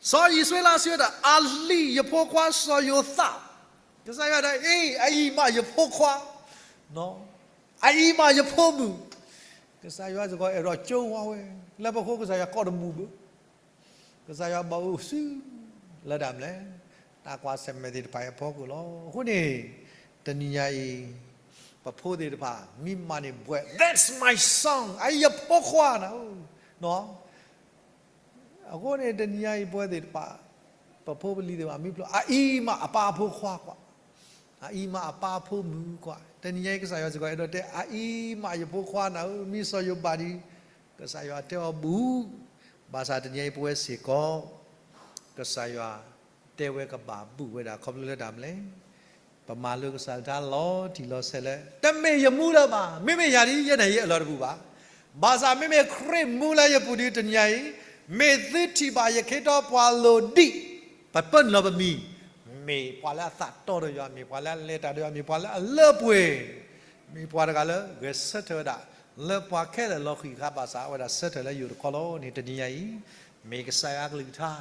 စီၤအံၣ်စရ့လးစံးဝဲဒၣ် အလံာ်ယဖိခွါစီၤယိၤသး, ကစၢ်ယွၤဒၣ် အ့ အအံၤမးယဖိခွါ, အအံၤမးယဖိမုၣ်. ကစၢ်ယွၤစ့ၢ်ကီးအဲၣ်ဒိးကၠိဝဲ, လၢပဃိကစၢ်ယွၤကိးတမူးဘၣ်. ကစၢ်ယွၤဘၣ်အိၣ်ဆူၣ်လၢတၢ်မနုၤလဲၣ်, တၢ်ကွၢ်ဆၢၣ်မဲာ်သ့ၣ်တဖၣ်အဖီခိၣ်လီၤ. အဃိန့ၣ် တနံၤညါအံၤ ပဖိသ့ၣ်တဖၣ် မ့ၢ်မၤန့ၢ်ဘှဲး that's my son, အအံၤယဖိခွါနၤဧၢ. အဃိန့ၣ် တနံၤညါအံၤပဝဲသ့ၣ်တဖၣ် ပဖိပလံၤသ့ၣ်တဖၣ် မ့ၢ်ဖျိ အအံၤမးအပၢ်အဖိခွါကွၢ်, အအံၤမးအပၢ်အဖိမုၣ်ကွၢ်. တနံၤညါအံၤ ကစၢ်ယွၤစ့ၢ်ကီးအဲၣ်ဒိးတဲ အအံၤမးယဖိခွါနၤဧၢ, မ့ၢ်စီၤယိၤဘးဒ် ကစၢ်ယွၤတဲအီၤဘူး, ဘၣ်ဆၣ်တနံၤညါအံၤပဝဲစ့ၢ်ကီး ကစၢ်ယွၤတဲဝဲကဘၣ်ဘူးဝဲဒၣ် ခီဖျိလၢတၢ်မနုၤလဲၣ်, ပမၤလိကစၢ်ကလုၢ်ကထါလီၤတံၢ်လီၤဆဲးလၢ တမ့ၢ်ယမူလၢၤဘၣ်, မ့မ့ၢ်ယၤဒ်ယဲန့ၣ် ယအၢၣ်လီၤတဘူးဘၣ်. ဘၣ်ဆၣ်မ့မ့ၢ်ခရံာ်မူလၢယပူၤဒ်တနံၤညါအံၤ, မ့ၢ်သုထံၣ်ဘၣ်ယခ့ထီၣ်ပှၤလိၤဒံး, ပပာ်နုာ်လီၤပမံၤ, မ့ၢ်ပှၤလၢအသးတီဒီးယွၤ, မ့ၢ်ပှၤလၢအလဲၤတၢ်ဒီးယွၤ, မ့ၢ်ပှၤလၢအလၢပှဲၤ, မ့ၢ်ပှၤတဂၤလၢဂဲၤဆၢထၢၣ်ဝဲဒၣ် လၢပှၤခဲလၢာ်လီၤဃံၤအခါ ဘၣ်ဆၣ်အဝဲဒၣ်ဆၢထၢၣ်လၢယိာ်တခီလီၤန့ၣ် တနံၤညါအံၤ, မ့ၢ်ကစၢ်ယွၤအကလုၢ်ကထါ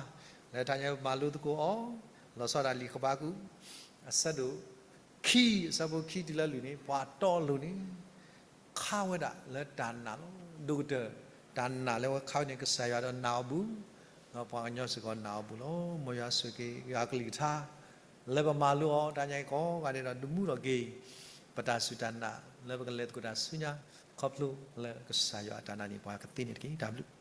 လၢတၢ်ညါပမၤလိသကိးအီၤ, လီၤဆီဒၣ်လံာ်ဃဘးကူာ် အဆၢဒိၣ်ခံ အဆၢဖိခံတုၤလၢလွံၢ်န့ၣ် ပှၤတီအလိၤန့ၣ် ခါဝဲဒၣ်လၢတၢ်နာ်လီၤ. ဒိၣ်ကတၢၢ်တၢ်နာ်လၢအဝဲခါဝဲန့ၣ် ကစၢ်ယွၤဒီးနာ်အီၤဘူး, ဒီးပှၤကညီစ့ၢ်ကီးနာ်အီၤဘူးလီၤ. မ်ယွၤဆိၣ်ဂ့ၤယွၤကလုၢ်ကထါ လၢပမၤလိအီၤတၢ်ညါအံၤကိးဂၤဒဲးဒီး ဒုးမူထီၣ်က့ၤ ပတၢ်စူၢ်တၢ်နာ် လၢပကလဲၤသကိးတၢ်ဆူညါ ခီဖျိလၢကစၢ်ယွၤအတၢ်နာ်န့ၣ် ပှၤကသ့န့ၣ်တက့ၢ်. တၢ်ဘျုး